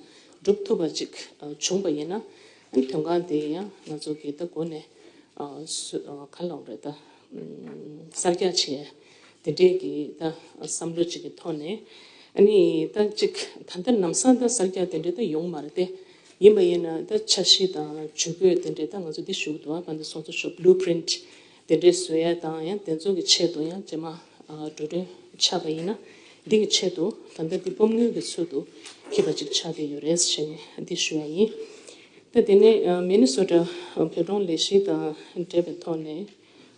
འགྲུབ་ཐུབ་པ་ཅིག་བྱུང་པ་ཡིན་ན་ཨ་ནི་དོན་ཁང་དེ་ཡང་ང་ཚོ་གི་ད་འགོ་ནས་ག་ལ་རེད་ད་གསར་རྒྱག་བྱས་དེ་འདྲས་ཀྱི་ད་བསམ་བློ་ཅིག་གི་ཐོག་ནས་ཨ་ནི་ད་ཅིག་ད་ལྟ་ལམ་སང་ད་གསར་རྒྱག་དེ་འདྲས་ད་ཡོང་མ་རེད་དེ། ཡིན་པ་ཡིན་ན་ད་འཆར་གཞི་དང་ཇུས་འགོད་དེ་འདྲས་ད་ང་ཚོ་འདི་ཞུ་གི་འདུག་བ། གང་ལྟར་སོང་ཚོ་ཤོག་blue print་དེ་འདྲས་བཟོ་ཡ་དང་ཡང་དེ་ཚོ་གི་ཆེད་དུ་ཡང་རྗེས་མ་འགྲོ་གྲོན་ཆགས་པ་ཡིན་ན་འདི་གི་ཆེད་དུ་ད་ལྟ་འདི་སྤོམ་དངུལ་གི་ཚུལ་དུ་འཁྱེར་བ་ཅིག་ཆགས་བསྡད་ཡོད་རེད་ཟེར་ནས་འདི་ཞུ་ཡ་ཡིན། ད་དེ་ནས་མི་ནི་སོ་ཊ་བོད་ཀྲུང་ལས་གཞི་དང་འབྲེལ་བའི་ཐོག་ནས་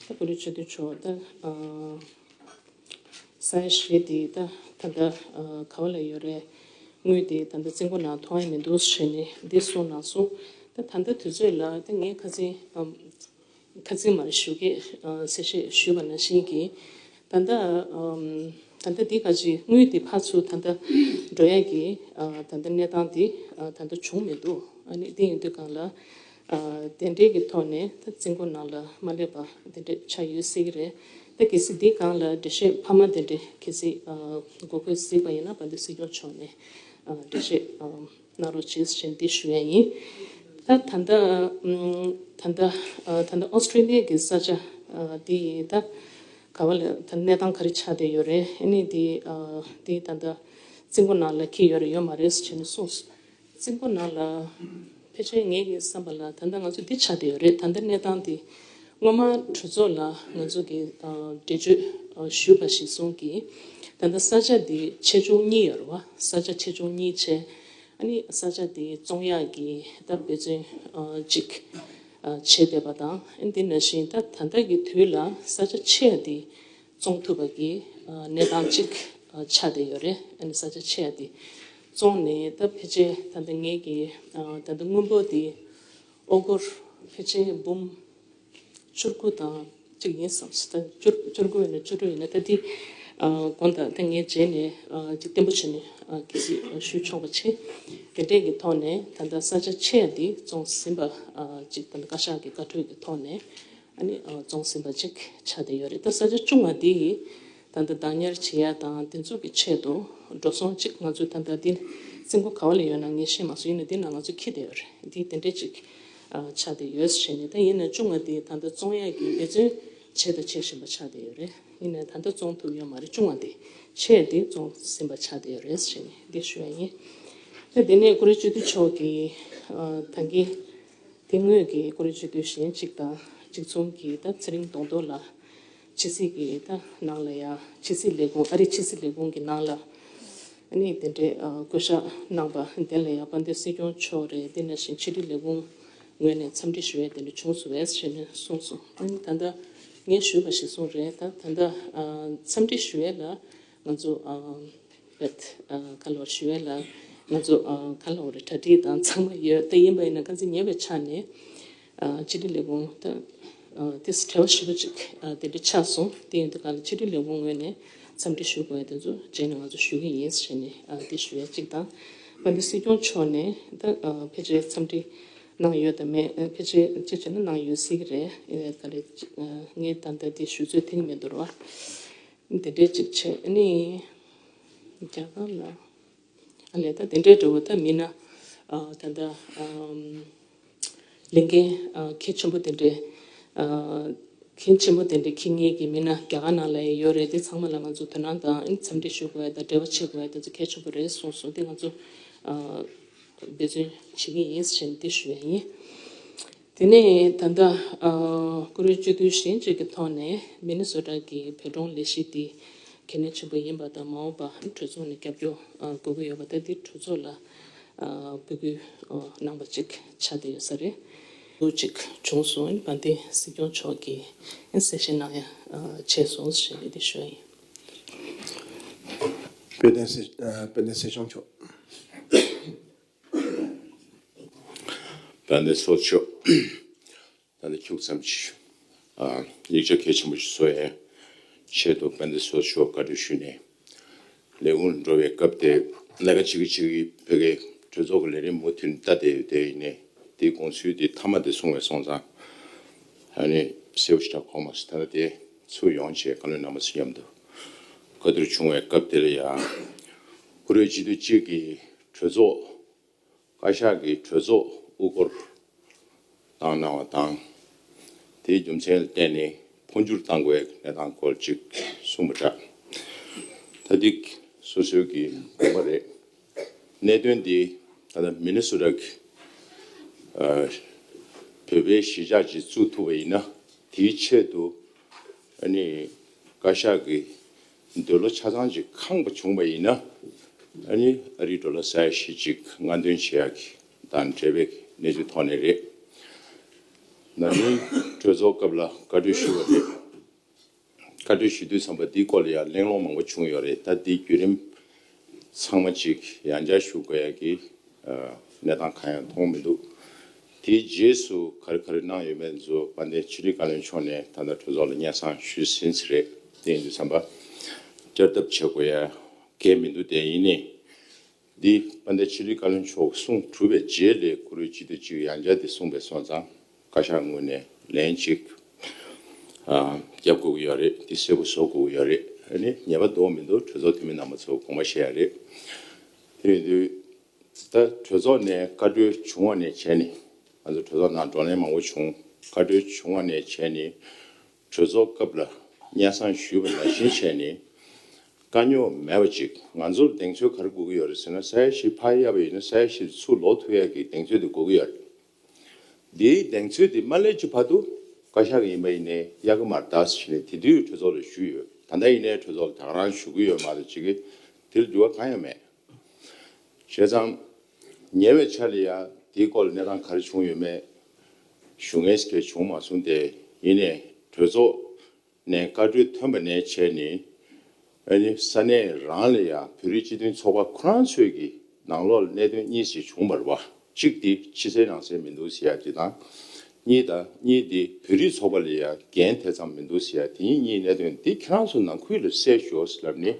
ད་བོད་རིགས་སྤྱི་འཐུས་མཆོག་ད། ས་ཡ་བཞི་དེ་ད་ད་ལྟ་ག་བ་ལ་ཡོད་རེད། དངུལ་དེ་ད་ལྟ་རྩིས་འགོ་ནང་མཐོང་ཡ་མི་འདུག་ཟེར་ནས་འདི་གསུངས་གནང་སོང་། ད་ད་ལྟ་དུས་ཚོད་ལ་ད་ངས་ཁ་སང་ཁ་སང་མར་ཞུ་གི་གསལ་བཤད་ཞུས་པ་ནང་བཞིན་གྱི་ད་ལྟ་ ད་ལྟ་འདི་ག་ཅིག་དངུལ་འདི་ཕར་ཚུར་ད་ལྟ་འགྲོ་ཡ་གི་ཨ་ད་ལྟ་གནས་སྟངས་འདི་ཨ་ད་ལྟ་བྱུང་མི་འདུག་ཨ་ནི་འདི་ཡིན་དུས་སྒང་ལ་ཨ་དེ་འདྲའི་གི་ཐོག་ནས་ད་རྩིས་འགོ་ནང་ལ་མ་སླེབས་པ་དེ་འདྲ་ཆགས་ཡོད་སྲིད་ཀྱི་རེད། ད་གལ་སྲིད་འདི་སྒང་ལ་འགྲེལ་བཤད་འཕར་མ་དེ་འདྲ་གལ་སྲིད་ཨ་དགོས་མཁོ་གཟིགས་པ་ཡིན་ན་དཔལ་ལྡན་སྲིད་སྐྱོང་མཆོག་ནས་ཨ་འགྲེལ་བཤད་ཨ་གནང་རོགས་བྱེད་ཟེར་འདི་ཞུ་ཡ་ཡིན། ད་ད་ལྟ་ཨམ་ད་ལྟ་ཨ་ད་ལྟ་ཨོ་སི་ཀྲི་ལི་ཡ་གི་ས་ཆ་ཨ་འདི་ཡིན་ད། ག་བ་ལ་ད་གནས་སྟངས་ག་རེ་ཆགས་བསྡད་ཡོད་རེད། ཨ་ནི་དེ་ཨ་དེ་ད་ལྟ་རྩིས་འགོ་ནང་ལ་འཁྱེར་ཡོད་རེད་ཡོད་མ་རེད་ཟེར་བྱས་ནས་གསུངས་སོང་། རྩིས་འགོ་ནང་ལ་ཕལ་ཆེར་ངེད་ཀྱི་བསམ་པ་ལ་ད་ལྟ་ང་ཚོ་འདི་ཆགས་བསྡད་ཡོད་རེད། ད་ལྟ་གནས་སྟངས་འདི་སྔོན་མ་གྲོས་ཚོགས་ལ་ང་ཚོ་གི་ཨ་འགྲེལ་བརྗོད་ཨ་ཞུས་པ་གཞིར་བཟུང་གིས་ད་ལྟ་ས་ཆ་འདི་ཆེ་ཆུང་གཉིས་ཡོད་རེད་བ། ས་ཆ་ཆེ་ཆུང་གཉིས་བྱས། ཨ་ནི་ས་ཆ་དེ་བཙོང་ཡག་གི་ད་འབད་བརྩོན་ཨ་ཅིག་ཨ་བྱེད་བསྡད་པ་དང་། ཨ་ནི་དེ་ནང་བཞིན་ད་ད་ལྟ་གི་དུས་ལ་ས་ཆ་ཆེ་ཡ་དེ་བཙོང་ཐུབ་པ་གི་ཨ་གནས་སྟངས་ཅིག་ཨ་ཆགས་བསྡད་ཡོད་རེད། ཨ་ནི་ས་ཆ་ཆེ་ཡ་དེ་བཙོང་ནས་ད་ཕལ་ཆེར་ད་ལྟ་ངེད་ཀྱི་ཨ་ད་ལྟ་དངུལ་འབོར་དེ་ཨོ་སྒོར་ཕལ་ཆེར་འབུམ་བཅུ་དགུ་དང་གཅིག་ཡིན་བསམ་སོང་། ད་བཅུ་བཅུ་དགུ་ཡིན་ན་བཅུ་དྲུག་ཡིན་ན་ད་འདི་ཨ་དགོངས་དག་ད་ངས་རྗེས་ནས་ཨ་ཅིག་བརྟན་པོ་བྱས་ནས་ཨ་གལ་སྲིད་ཞུ་ཆོག་པ་བྱེད། དེ་འདྲས་ཀྱི་ཐོག་ནས་ད་ལྟ་ས་ཆ་ཆེ་ཡ་འདི་བཙོང་ཟིན་པ་ཨ་ཅིག་ད་ལྟ་བཀའ་ཤག་གི་བཀའ་འཁྲོལ་གྱི་ཐོག་ནས་ཨ་ནི་ཨ་བཙོང་ཟིན་པ་ཅིག་ཆགས་བསྡད་ཡོད་རེད། ད་ས་ཆ་ཆུང་བ་འདི་ཡིས་ད་ལྟ་བདག་གཉེར་བྱེད་ཡ་དང་དེ་ཚོ་གི་ཆེད་དུ་འགྲོ་སོང་ཅིག་ང་ཚོས་ད་ལྟ་འདི་རྩིས་འགོ་ག་བ་ལ་ཡོད་ན་ངས་ཤེས་མ་སོང་། ཡིན་ན་འདི་ནང་ང་ཚོ་འཁྱེར་བསྡད་ཡོད་རེད། འདི་དེ་འདྲས་ཅིག་ཨ་ཆགས་བསྡད་ཡོད་ཟེར་ནས། ད་ཡིན་ན་ཆུང་བ་དེ་ད་ལྟ་བཙོང་ཡག་གི་འབད་བརྩོན་བྱས་དང་བྱེད་བཞིན་པ་ཆགས་བསྡད་ཡོད་རེད། ཡིན་ན་ད་ལྟ་བཙོང་ཐུབ་ཡོད་མ་རེད། ཆུང་བ་དེ་ཆེ་དེ་བཙོང་ཟིན་པ་ཆགས་བསྡད་ཡོད་རེད་ཟེར་ནས་འདི་ཞུ་ཡ་ཡིན། ད་དེ་ནས་བཀུར་འོས་སྤྱི་འཐུས་མཆོག་གིས་ཨ་ད་གིན་དེ་སྔོན་གྱི་བཀུར་འོས་སྤྱི་འཐུས་གཞན་གཅིག་དང་གཅིག་མཚུངས་ཀྱིས་ད་ཚེ་རིང་གདོང་ཐོག་ལ་ཕྱི་སྲིད་ཀྱི་ད་ནང་ལ་ཡ་ཕྱི་སྲིད་ལས་ཁུངས་ཨ་རིའི་ཕྱི་སྲིད་ལས་ཁུངས་ཀྱི་ནང་ལ་ཨ་ནི་དེ་འདྲའི་ཨ་བསྐོ་བཞག་གནང་པ་དེ་ལ་ཡང་དཔལ་ལྡན་སྲིད་སྐྱོང་མཆོག་རེད། དེ་ནང་བཞིན་ཕྱི་དྲིལ་ལས་ཁུངས་ངོས་ནས་འཚམས་འདྲི་ཞུ་ཡས་དེ་འདྲ་བྱུང་སོང་བས་ཞེས་ནས་གསུངས་སོང་། ཨ་ནི་ད་ལྟ་ངས་ཞུས་པ་ཞིག་གསུངས་རེད། ད་ད་ལྟ་ཨ་འཚམས་འདྲི་ཞུ་ཡས་ལ་ང་ཚོ་ཨ་བེད་ཨ་ག་ལོར་ཞུ་ཡས་ལ་ང་ཚོ་ཨ་ག་ལོར་གྲ་སྒྲིག་དང་ཚང་མ་ཡོད། དེ་ཡིན་པ་ཡིན་ན་ག་ཚོད་ཉེ་བའི་ཆ་ནས། ཨ་ཕྱི་དྲིལ་ལས་ཁུངས་ད་ཨ་དེ་བྲེལ་བ་ཞེ་པོ་ཅིག་ཨ་དེ་འདྲ་ཆགས་སོང་། དེ་ཡིན་དུས་ག་ལ་ཕྱི་དྲིལ་ལས་ཁུངས་ངོས་ནས་འཚམས་འདྲི་ཞུ་དགོས་ཡ་དེ་ཚོ་རྗེས་ནས་ང་ཚོ་ཞུ་གི་ཡིན་ཟེར་ནས་ཨ་དེ་ཞུ་ཡ་གཅིག་དང་། དཔལ་ལྡན་སྲིད་སྐྱོང་མཆོག་ནས་ད་ཨ་ཕལ་ཆེར་འཚམས་འདྲི་གནང་ཡོད་དམ་མེད། ཨ་ཕལ་ཆེར་གཅིག་བྱས་ན་གནང་ཡོད་སྲིད་ཀྱི་རེད། ཨ་ག་རེ་ཨ་ངས་ད་ལྟ་དེ་ཞུ་ཚོད་ཐིག་མི་འདུག་ར་བ། དེ་འདྲའི་གཅིག་བྱས་ཨ་ནི་རྒྱ་གར་ལ། ཨ་ལས་ད་དེ་འདྲའི་འདྲ་བོ་ད་མིན་ན་ཨ་ད་ལྟ་ཨམ་ལས་འགན་ཨ་གལ་ཆེན་པོ་དེ་འདྲའི་ཨ་གལ་ཆེན་པོ་དེ་འདྲའི་འཁྱེར་མཁན་གྱི་མི་སྣ་རྒྱ་གར་ནང་ལ་ཡང་ཡོད་རེད། དེ་ཚང་མ་ལ་ང་ཚོ་དོ་སྣང་དང་འཚམས་འདྲི་ཞུ་དགོས་ཡ་དང་འབྲེལ་བ་བྱེད་དགོས་ཡ་དེ་ཚོ་གལ་ཆེན་པོ་རེད་གསུངས་སོང་། དེ་ང་ཚོ་ཨ་འབད་བརྩོན་བྱེད་ཀྱི་ཡིན་ཟེར་ནས་དེ་ཞུ་ཡ་ཡིན། དེ་ནས་ད་ལྟ་ཨ་བཀུར་འོས་སྤྱི་འཐུས་གཞན་གཅིག་གི་ཐོག་ནས་མི་ནི་སོ་ཊ་གི་བོད་ལྗོངས་ལས་གཞི་འདི་གལ་གནད་ཆེན་པོ་ཡིན་པ་དང་། མ་འོངས་པ་གྲོས་ཚོགས་ནས་རྒྱབ་སྐྱོར་ཨ་དགོས་ཀྱི་ཡོད་པ་དང་། འདི་གྲོས་ཚོགས་ལ་ཨ་འབོད་སྐུལ་ཨ་གནང་པ་ཅིག་ཆགས་བསྡད་ཡོད་ས་རེད། ལོ་གཅིག་བྱུང་སོང་། དཔལ་ལྡན་སྲིད་སྐྱོང་མཆོག་གིས་གསལ་བཤད་གནང་ཡ་ཨ་བྱས་སོང་ཞེས་འདི་ཞུ་ཡ་ཡིན། དཔལ་ལྡན་སྲིད་ཨ་དཔལ་ལྡན་སྲིད་སྐྱོང་མཆོག་དཔལ་ལྡན་ཚོགས་གཙོ་མཆོག་ད་ནི་ཁྱུག་ཙམ་ཞིག་ཨ་ཡིག་ཆ་གལ་ཆེན་པོ་ཞིག་བཟོ་ཡའི་ཆེད་དུ་དཔལ་ལྡན་ཚོགས་གཙོ་མཆོག་བཀའ་འཁྲོལ་ཞུས་ནས་ལས་ཁུངས་འགྲོ་བའི་སྐབས་དེ་ལས་ཀ་བྱེད་ཀྱི་བྱེད་ཀྱི་ཕ་གིའི་གྲོས་ཚོགས་ཀྱི་ལས་རིམ་མུ་མཐུད་ནས་ལྟ་བསྡད་ཡོད། དེ་ཡིན་ནའི་དེའི་དགོངས་ཚུལ་དེ་མཐའ་མ་དེ་གསུང་བའི་སོང་ཙང་ཨ་ནི་གསལ་པོ་ཞེ་དྲག་གོ་མ་སོང་། ད་ལྟ་དེ་ཚུར་ཡོང་བྱས་བཀའ་བློན་རྣམ་པ་ཚོ་མཉམ་དུ་བཀའ་བསྡུར་བྱུང་བའི་སྐབས་དེ་ལ་ཡང་བཀུར་འོས་སྤྱི་འཐུས་གཅིག་གིས་གྲོས་ཚོགས་བཀའ་ཤག་གིས་གྲོས་ཚོགས་དབུ་སྐོར་བཏང་གནང་བ་དང་། དེའི་རྒྱུ་མཚན་ལ་བརྟེན་ནས་འཕོ་འགྱུར་གཏང་དགོས་པའི་གནས་སྟངས་སྐོར་ཅིག་གསུངས་པ་འདྲ། ད་འདི་སོ་སོའི་གི་དགོངས་པ་རེད། གནད་དོན་འདི་ད་ལྟ་མི་ནི་སོ་ཊ་གི་ཨ་བོད་པའི་གཞིས་ཆགས་ཅིག་བཙུགས་ཐུབ་པ་ཡིན་ན་དེའི་ཆེད་དུ་ཨ་ནི་བཀའ་ཤག་གི་འདོད་བློ་ཆ་ཚང་ཅིག་ཁེངས་པ་བྱུང་བ་ཡིན་ན་ཨ་ནི་ཨ་རིའི་ཌོ་ལར་ས་ཡ་བཞི་ཅིག་སྔ་འདོན་བྱེད་ཡག་གི་དང་འབྲེལ་བའི་གནས་ཚུལ་ཐོག་ནས་རེད། ན་ནིང་གྲོས་ཚོགས་སྐབས་ལ་བཀའ་འཁྲོལ་ཞུས་པ་རེད། བཀའ་འཁྲོལ་ཞུ་དུས་ཙམ་པ་འདིའི་སྐོར་ལ་ཡང་གླེང་སློང་མང་པོ་བྱུང་ཡོད་རེད། ད་འདིའི་བརྒྱུད་རིམ་ཚང་མ་ཅིག་ཡང་བསྐྱར་ཞུ་དགོས་ཡ་གི་གནས་སྟངས་གང་ཡང་མཐོང་མི་འདུག་དེའི་རྗེས་སུ་ག་རེ་ག་རེ་གནང་ཡོད་མེད་ཚོ་དཔལ་ལྡན་ཕྱི་དྲིལ་བཀའ་བློན་མཆོག་ནས་ད་ལྟ་གྲོས་ཚོགས་ལ་སྙན་སེང་ཞུས་ཟིན་ཚར་རེད། དེ་ཡིན་དུས་ཙམ་པ་ བསྐྱར་ལྡབ་བྱེད་དགོས་ཡ་གལ་མི་འདུག་དེ་ཡིན་ནའི། འདི་དཔལ་ལྡན་ཆོས་རིག་བཀའ་བློན་མཆོག་གསུང་གྲུབ་པའི་རྗེས་ལ་བཀུར་འོས་སྤྱི་འཐུས་གཅིག་ཡང་བསྐྱར་དེ་གསུངས་པའི་སོང་ཙང་བཀའ་ཤག་ངོས་ནས་ལན་གཅིག་ཨ་རྒྱབ་དགོས་ཀྱི་ཡོད་རེད། འདི་གསལ་པོ་བཟོ་དགོས་ཀྱི་ཡོད་རེད། ཨ་ནི་ཉེས་པ་འདུག་མི་འདུག་གྲོས་ཚོགས་འཐུས་མི་རྣམ་པ་ཚོ་དགོངས་པ་བཞེས་ཡ་རེད། དེ་ཡིན་དུས། ད་གྲོས་ཚོགས་ནས་བཀའ་འཁྲོལ་བྱུང་བ་ནས་བྱས་ནས། ང་ཚོ་གྲོས་ཚོགས་ནང་བགྲོ་གླེང་མང་པོ་བྱུང་། བཀའ་འཁྲོལ་བྱུང་བ་ནས་བྱས་ནས། གྲོས་ཚོགས་སྐབས་ལ་སྙན་སེང་ཞུས་པ་ནང་བཞིན་བྱས་ནས། དཀའ་རྙོག་མེད་པ་ཅིག་ང་ཚོར་གདེང་ཚོད་ག་རེ་དགོས་ཀྱི་ཡོད་རེད་ཟེར་ན། ས་ཡ་བཞི་ཕར་གཡར་བ་ཡིན་ན་ས་ཡ་བཞི་ཚུར་ལོག་ཐུབ་ཡག་གི་གདེང་ཚོད་དེ་དགོས་ཀྱི་ཡོད་རེད། འདིའི་གདེང་ཚོད་དེ་མ་སླེབས་ཀྱི་བར་དུ་བཀའ་ཤག་ཡིན་པ་ཡིན་ནའི་གཡར་གྱི་མ་རེད་ཟེར་ནས་དེ་དུས་གྲོས་ཚོགས་ལ་ཞུས་ཡོད། ད་ལྟ་ཡིན་ནའི་གྲོས་ཚོགས་ལ་ད་ག་རང་ཞུ་གི་ཡོད་མ་གཏོགས་ཅིག་གིས་དེ་ལ་འགྱུར་བ་གང་ཡང་མེད། བྱས་ཙང་ཉེ་བའི་ཆར་ལ་ཡང་དེའི་སྐོར་ལ་གནས་སྟངས་ག་རེ་བྱུང་ཡོད་མེད་ཞུ་མཁན་ཞིག་བྱུང་མ་སོང་སྟེ། ཡིན་ནའི་གྲོས་ཚོགས་ནས་བཀའ་འཁྲོལ་ཐོན་པ་ནས་བྱས་ནས། ཨ་ནི་ས་གནས་རང་ལ་ཡང་བོད་རིགས་སྤྱི་མཐུན་ཚོགས་པ་ཁོ་རང་ཚོའི་གི་ནང་ལོགས་ལ་གནད་དོན་གཉིས་ཤིག་བྱུང་བ་རེད་བ། གཅིག་དེ་ཕྱི་གསལ་ནང་གསལ་མི་འདུག་ཟེར་ཡ་དེ་དང་། གཉིས་དང་གཉིས་དེ་བོད་རིགས་ཚོགས་པ་ལ་ཡང་འགན་དེ་ཙམ་མི་འདུག་ཟེར་ཡ། དེ་གཉིས་གཉིས་གནད་དོན་འདི་ཁྱེད་རང་ཚོ་ནང་ཁུལ་ལ་སེལ་ཤོག་ཟེར་ལབ་ནས་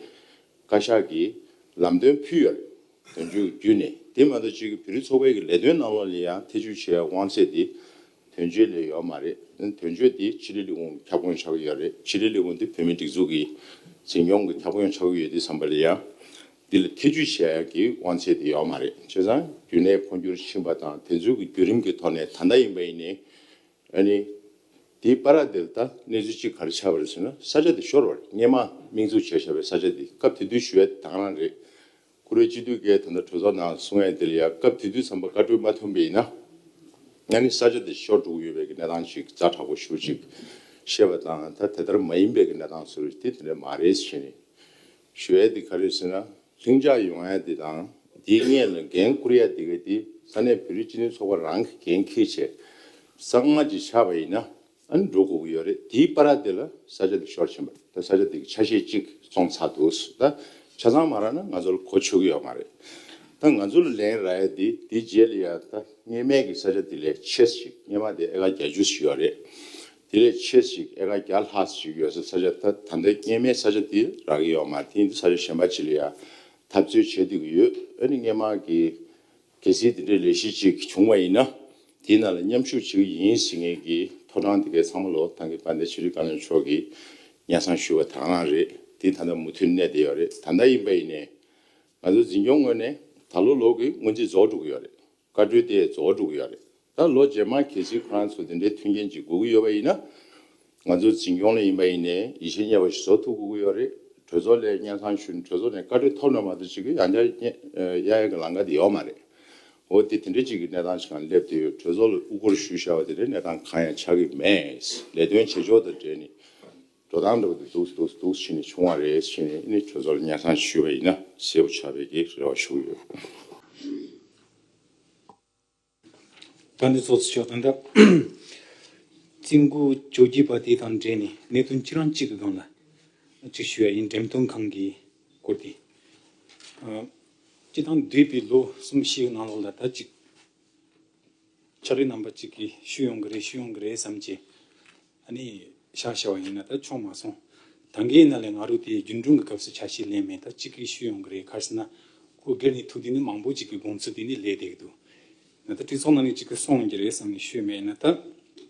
བཀའ་ཤག་གིས་ལམ་སྟོན་ཕུལ་ཡོད་རེད། དོན་གཅོད་བརྒྱུད་ནས། དེ་མ་གཏོགས་གཅིག་གི་བོད་རིགས་ཚོགས་པའི་གི་ལས་དོན་ནང་ལོགས་ལ་ཡང་ཐེ་བྱུས་བྱེད་ཡ་དབང་ཚད་དེ་དོན་གཅོད་ལ་ཡོད་མ་རེད། དོན་གཅོད་དེ་ཕྱི་དྲིལ་ལས་ཁུངས་ཁྱབ་ཁོངས་ཆགས་ཀྱི་ཡོད་རེད། ཕྱི་དྲིལ་ལས་ཁུངས་དེ་བོད་མིའི་སྒྲིག་འཛུགས་ཀྱི་འཛིན་སྐྱོང་གི་ཁྱབ་ཁོངས་ཆགས་ཀྱི་ཡོད་དུས་ཙམ་པ་ལ་ཡང་། འདི་ལ་ཐེ་བྱུས་བྱེད་ཡ་གི་དབང་ཚད་དེ་ཡོད་མ་རེད། བྱས་ཙང་རྒྱུན་ལས་འཕོ་འགྱུར་ཕྱིན་པ་དང་དེ་ཚོའི་གི་བརྒྱུད་རིམ་གྱི་ཐོག་ནས་ད་ལྟ་ཡིན་པ་ཡིན་ནའི། ཨ་ནི། དེའི་བར་དེར་ད་གནས་ཚུལ་གཅིག་ག་རེ་ཆགས་པ་རེད་ཟེར་ན། ས་ཆ་དེ་ཤོར་བ་རེད། སྔོན་མ་དམིགས་འཛུགས་བྱས་བཞག་པའི་ས་ཆ་དེ། སྐབས་དེ་དུས་ཞུ་ཡ་དེ་ད་ག་རང་རེད། བཀུར་འོས་སྤྱི་འཐུས་ཀྱིས་ད་ལྟ་གྲོས་ཚོགས་ནང་གསུང་ཡ་དེ་ལ་ཡ། སྐབས་དེ་དུས་ཙམ་པ་བཀའ་འཁྲོལ་མ་ཐོན་པ་ཡིན་ན། ཨ་ནི་ས་ཆ་དེ་ཤོར་འགྲོ་གི་ཡོད་པའི་གི་གནས་སྟངས་ཤིག་ཛ་དྲག་པོ་ཞེ་པོ་ཅིག་བཤད་པ་དང་། ད་དེ་ལྟར་མ་ཡིན་པའི་གི་གནས་སྟངས་ཚོ་རེད། དེ་དེ་འདྲ་མ་རེད་ཟེར་ནས་ཞུ་ཡ་དེ་ག་རེ་ཟེར་ན། ལྷིང་འཇགས་ཡོང་ཡ་དེ་དང་། དེའི་སྔོན་ལ་འགན་འཁུར་ཡ་དེ་ག་དེ་ས་གནས་བོད་རིགས་སྤྱི་མཐུན་ཚོགས་པ་རང་གི་འགན་འཁྱེར་བྱས་གཙང་མ་ཅིག་ཆགས་པ་ཡིན་ན། ཨ་ནི་འགྲོ་དགོས་ཀྱི་ཡོད་རེད། དེའི་བར་དེ་ལ་ས་ཆ་དེ་ཤོར་ཕྱིན་པ་རེད། ད་ས་ཆ་དེ་གི་ཆ་ཤས་གཅིག་བཙོང་ཚར་འདུག་ད་ཆ་ཚང་མ་རག་ན་ང་ཚོ་ལ་གོ་ཆོད་ཀྱི་ཡོད་མ་རེད། ད་ང་ཚོ་ལ་ལན་རག་ཡ་དེ་དེའི་རྗེས་ལ་ཡ། ད་སྔོན་མའི་གི་ས་ཆ་དེ་ལས་ཆེ་ཞིག་སྔོན་མ་དེ་ཨེ་ཀར་བརྒྱད་ཅུ་ཞིག་ཡོད་རེད། དེ་ལས་ཆེ་ཞིག་ཨེ་ཀར་བརྒྱ་ལྷག་ཞིག་ཡོད་ས་ས་ཆ། ད་ད་ལྟའི་སྔོན་མའི་ས་ཆ་དེ་རག་གི་ཡོད་མ་རེད། དེ་ཡིན་དུས་ས་ཆ་གཞན་པ་ཅིག་ལ་ཡ་འཐབ་རྩོད་བྱེད་བསྡད་ཀྱི་ཡོད། ཨ་ནི་སྔོན་མ་གི་གལ་སྲིད་དེ་འདྲའི་ལས་གཞི་ཅིག་བྱུང་བ་ཡིན་ན། དེའི་ནང་ལ་མཉམ་ཞུགས་བྱེད་ཀྱི་ཡིན་ཟེར་མཁན་གྱི་ཐོབ་ཐང་དེ་གའི་ཚང་མ་ལོ་ཐང་གི་དཔལ་ལྡན་ཆོས་རིག་བཀའ་བློན་མཆོག་གིས་སྙན་སེང་ཞུས་པ་དང་རང་རེད། དེ་ད་ལྟ་མུ་མཐུད་གནས་བསྡད་ཡོད་རེད། ད་ལྟ་ཡིན་པ་ཡིན་ནའི་ང་ཚོ་འཛིན་སྐྱོང་ངོས་ནས་ད་ལོ་ལོ་གི་སྔོན་རྩིས་རྫོགས་འགྲོ་གི་ཡོད་རེད། བཀའ་འཁྲོལ་དེ་རྫོགས་འགྲོ་གི་ཡོད་རེད། ད་ལོ་རྗེས་མ་གལ་སྲིད་ཁོ་རང་ཚོ་དེ་འདྲའི་མཐུན་རྐྱེན་ཅིག་དགོས་ཀྱི་ཡོད་པ་ཡིན་ན། ང་ཚོ་འཛིན་སྐྱོང་ལ་ཡིན་པ་ཡིན་ནའི་ཡིད་ཆེས་རྙེད་པ་ཞིག་བཟོ་ཐུབ་དགོས་ཀྱི་ཡོད་རེད། གྲོས་ཚོགས་ལ་སྙན་སེང་ཞུས་ནས་གྲོས་ཚོགས་ནས་བཀའ་འཁྲོལ་ཐོབ་ན་མ་གཏོགས་ཅིག་གི་ཡང་བསྐྱར་གཡར་ཡ་གི་ལམ་ཁ་དེ་ཡོད་མ་རེད། འོ་དེ་དེ་འདྲ་ཅིག་གི་གནས་སྟངས་ཤིག་སྒང་སླེབས་བསྡད་ཡོད། གྲོས་ཚོགས་ལ་དབུ་སྐོར་ཞུས་བཞག་པ་དེ་འདྲའི་གནས་སྟངས་གང་ཡང་ཆགས་ཀྱི་མེད། ལས་དོན་བྱེད་ཕྱོགས་དང་འབྲེལ་ནས་འགྲོ་སྟངས་འདྲ་པོ་དེ་འདུག་འདུག་འདུག་བྱས་ནས་བྱུང་བ་རེད་ཟེར་ནས། ཨ་ནི་གྲོས་ཚོགས་ལ་སྙན་སེང་ཞུས་པ་ཡིན་ན་གསལ་པོ་ཆགས་པའི་གི་རེ་བ་ཞུ་གི་ཡོད། ད་འདི་ཚོགས་གཙོ་མཆོག་དང་། ད་རྩིས་འགོ་བཅོ་བརྒྱད་པ་དེ་དང་འབྲེལ་ནས་གནད་དོན་ཅི་རང་གཅིག་གི་སྒང་ལ་གཅིག་ཞུ་ཡ་ཡིན། འགྲེམས་སྟོན་ཁང་གི་སྐོར་དེ། ཨ། སྤྱི་བཏང་འདས་པའི་ལོ་གསུམ་བཞིའི་ནང་ལོགས་ལ་ད་ཅིག་ཕྱག་ལས་རྣམ་པ་ཅིག་གིས་ཞུས་ཡོང་གི་རེད། ཞུས་ཡོང་གི་རེད་བསམ་གྱི། ཨ་ནི་ཤག་བྱས་པ་ཡིན་ན་ད་ཆོག་མ་སོང་། ད་གིན་ནང་ལ་ང་རང་དེ་རྒྱུན་གྲོན་གྱི་སྐབས་སུ་ཆ་ཤས་ལེན་མེད། ད་གཅིག་གིས་ཞུས་ཡོང་གི་རེད། ག་རེ་ཟེར་ན། ཁོ་སྒེར་ནས་ཐུག་དུས་ནི་མང་པོ་ཅིག་གི་དགོངས་ཚུལ་དེ་ནི་ལས་བསྡད་ཀྱི་འདུག་ང་ད་གྲོས་ཚོགས་ནང་ནས་གཅིག་གིས་གསུངས་ཡོང་གི་རེད་བསམ་ནས་ཞུས་མེད། ཡིན་ན་ད་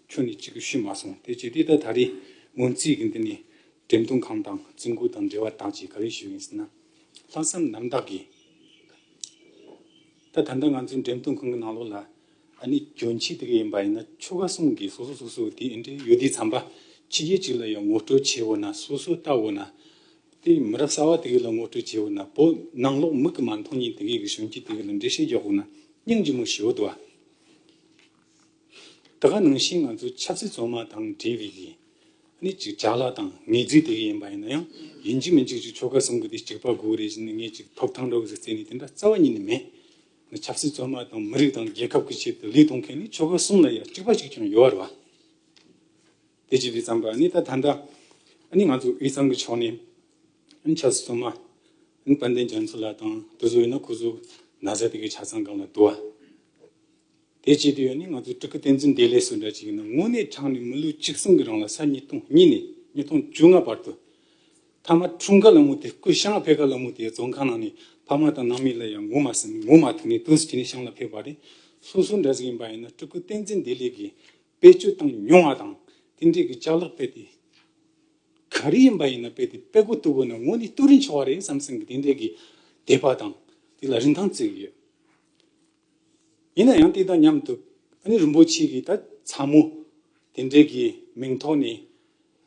ཁྱོན་ནས་གཅིག་གིས་ཞུས་མ་སོང་། དེ་བྱས་དུས་ད་ད་རེས་སྔོན་རྩིས་ཀྱི་འདི་ནས་འགྲེམས་སྟོན་ཁང་དང་རྩིས་འགོ་དང་འབྲེལ་བ་བཏང་བྱས་ག་རེ་ཞུ་ཡིན་ཟེར་ན། ལྷག་བསམ་རྣམ་དག་གིས། ད་ད་ལྟ་ང་ཚོའི་འགྲེམས་སྟོན་ཁང་གི་ནང་ལོགས་ལ་ཨ་ནི་གྱོན་ཆས་དེ་ག་ཡིན་པ་ཡིན་ན་ཆོལ་ཁ་གསུམ་གྱི་སོ་སོ་སོ་སོ་དེ་འདྲའི་ཡོད་དུས་ཙམ་པ། ཕྱི་རྒྱལ་ཅིག་ལ་ཡང་ངོ་སྤྲོད་བྱེད་འོ་ན། སོ་སོ་ལྟ་འོ་ན། དེ་མི་རབས་གསར་བ་དེ་ག་ལ་ངོ་སྤྲོད་བྱེད་འོ་ན། བོད་ནང་ལོགས་མིག་གིས་མ་མཐོང་མཁན་དེ་ག་གི་གྱོན་ཆས་དེ་ག་ལ་འགྲེལ་བཤད་རྒྱག་འོ་ན་སྙིང་རྗེ་མོ་ཞེ་པོ་འདུག་ཨ། ད་ག་ནང་བཞིན་ང་ཚོ་ཆབ་སྲིད་བཙོན་མ་དང་འབྲེལ་བའི་གི་ཨ་ནི་ཅིག་ཅ་ལག་དང་དངོས་རྫས་དེ་ག་ཡིན་པ་ཡིན་ན་ཡང་། ཡིན་གཅིག་མིན་གཅིག་ཅིག་ཆོལ་ཁ་གསུམ་གྱི་དེ་གཅིག་པ་དགོས་རེད་ཟེར་ནས་ངས་ཅིག་ཐོབ་ཐང་འདྲ་བོ་ཟིག་བརྩད་ནས་དེ་འདྲ་རྩ་བ་ཉིད་ནས་མེད། ང་ཆབ་སྲིད་བཙོན་མ་དང་མི་རིགས་དང་རྒྱལ་ཁབ་ཀྱི་ཆེད་དུ་ལས་གཏོང་མཁན་ནི་ཆོལ་ཁ་གསུམ་ལ་ཡང་གཅིག་པ་གཅིག་རྐྱང་ཡོད་རེད་བ། དེ་བྱེད་དུས་ཙམ་པ་ནི་ད་ད་ལྟ་ཨ་ནི་ང་ཚོ་དབུས་གཙང་གི་ཕྱོགས་ནས་ཨ་ནི་ཆབ་སྲིད་བཙོན་མ་ཨ་ནི་དཔལ་ལྡན་རྒྱ་མཚོ་ལགས་དང་དེ་ཚོ་ཡིན་ན་ཁོ་ཚོ་ན་ཚ་དེ་གའི་ཆ་ཚང་སྒང་ལ་འདུག་བ། དེ་བྱེད་དུས་ཡང་ནི་ང་ཚོ་སྤྲུལ་སྐུ་བསྟན་འཛིན་བདེ་ལེགས་སོགས་འདྲ་ཅིག་ཡིན་ན་དངོས་གནས་དྲང་ནས་མི་ལོ་བཅུ་གསུམ་གྱི་རིང་ལ་ས་ཉིས་སྟོང་གཉིས་ནས་ཉིས་སྟོང་བཅོ་ལྔ་བར་དུ་ ཕ་མ་འཁྲུངས་སྐར་ལ་མོ་དེ་སྐུ་ཤང་ཕེབས་སྐར་ལ་མོ་དེ་རྫོང་ཁང་ནང་ནས་ཕ་མ་དང་ནང་མི་ལ་ཡང་ངོ་མ་ཟིན་ངོ་མ་ཐུག་ནས་དུས་སུ་བྱས་ནས་ཤང་ལ་ཕེབས་པ་རེད། སོ་སོ་འདྲ་ཟིག་ཡིན་པ་ཡིན་ན་སྤྲུལ་སྐུ་བསྟན་འཛིན་བདེ་ལེགས་ཀྱི་དཔེ་སྤྱོད་དང་མྱོང་བ་དང་དེ་འདྲས་ཀྱི་ཅ་ལག་དཔེ་དེ་ག་རེ་ཡིན་པ་ཡིན་ན་དཔེ་དེ་དཔེ་གོ་ཏུ་གོ་ན་དངོས་གནས་ཏུ་རིན་ཆོག་པ་རེད་བསམ་བསམ་གྱི་དེ་འདྲས་ཀྱི་དད་པ་དང་དེ་ལ་རིན་ཐང་བརྩི་གི་ཡོད། ཡིན་ན་ཡང་དེ་དང་མཉམ་དུ་ཨ་ནི་རིན་པོ་ཆེ་གི་ད་ཚ་མོ་དེ་འདྲས་ཀྱི་མིང་ཐོག་ནས་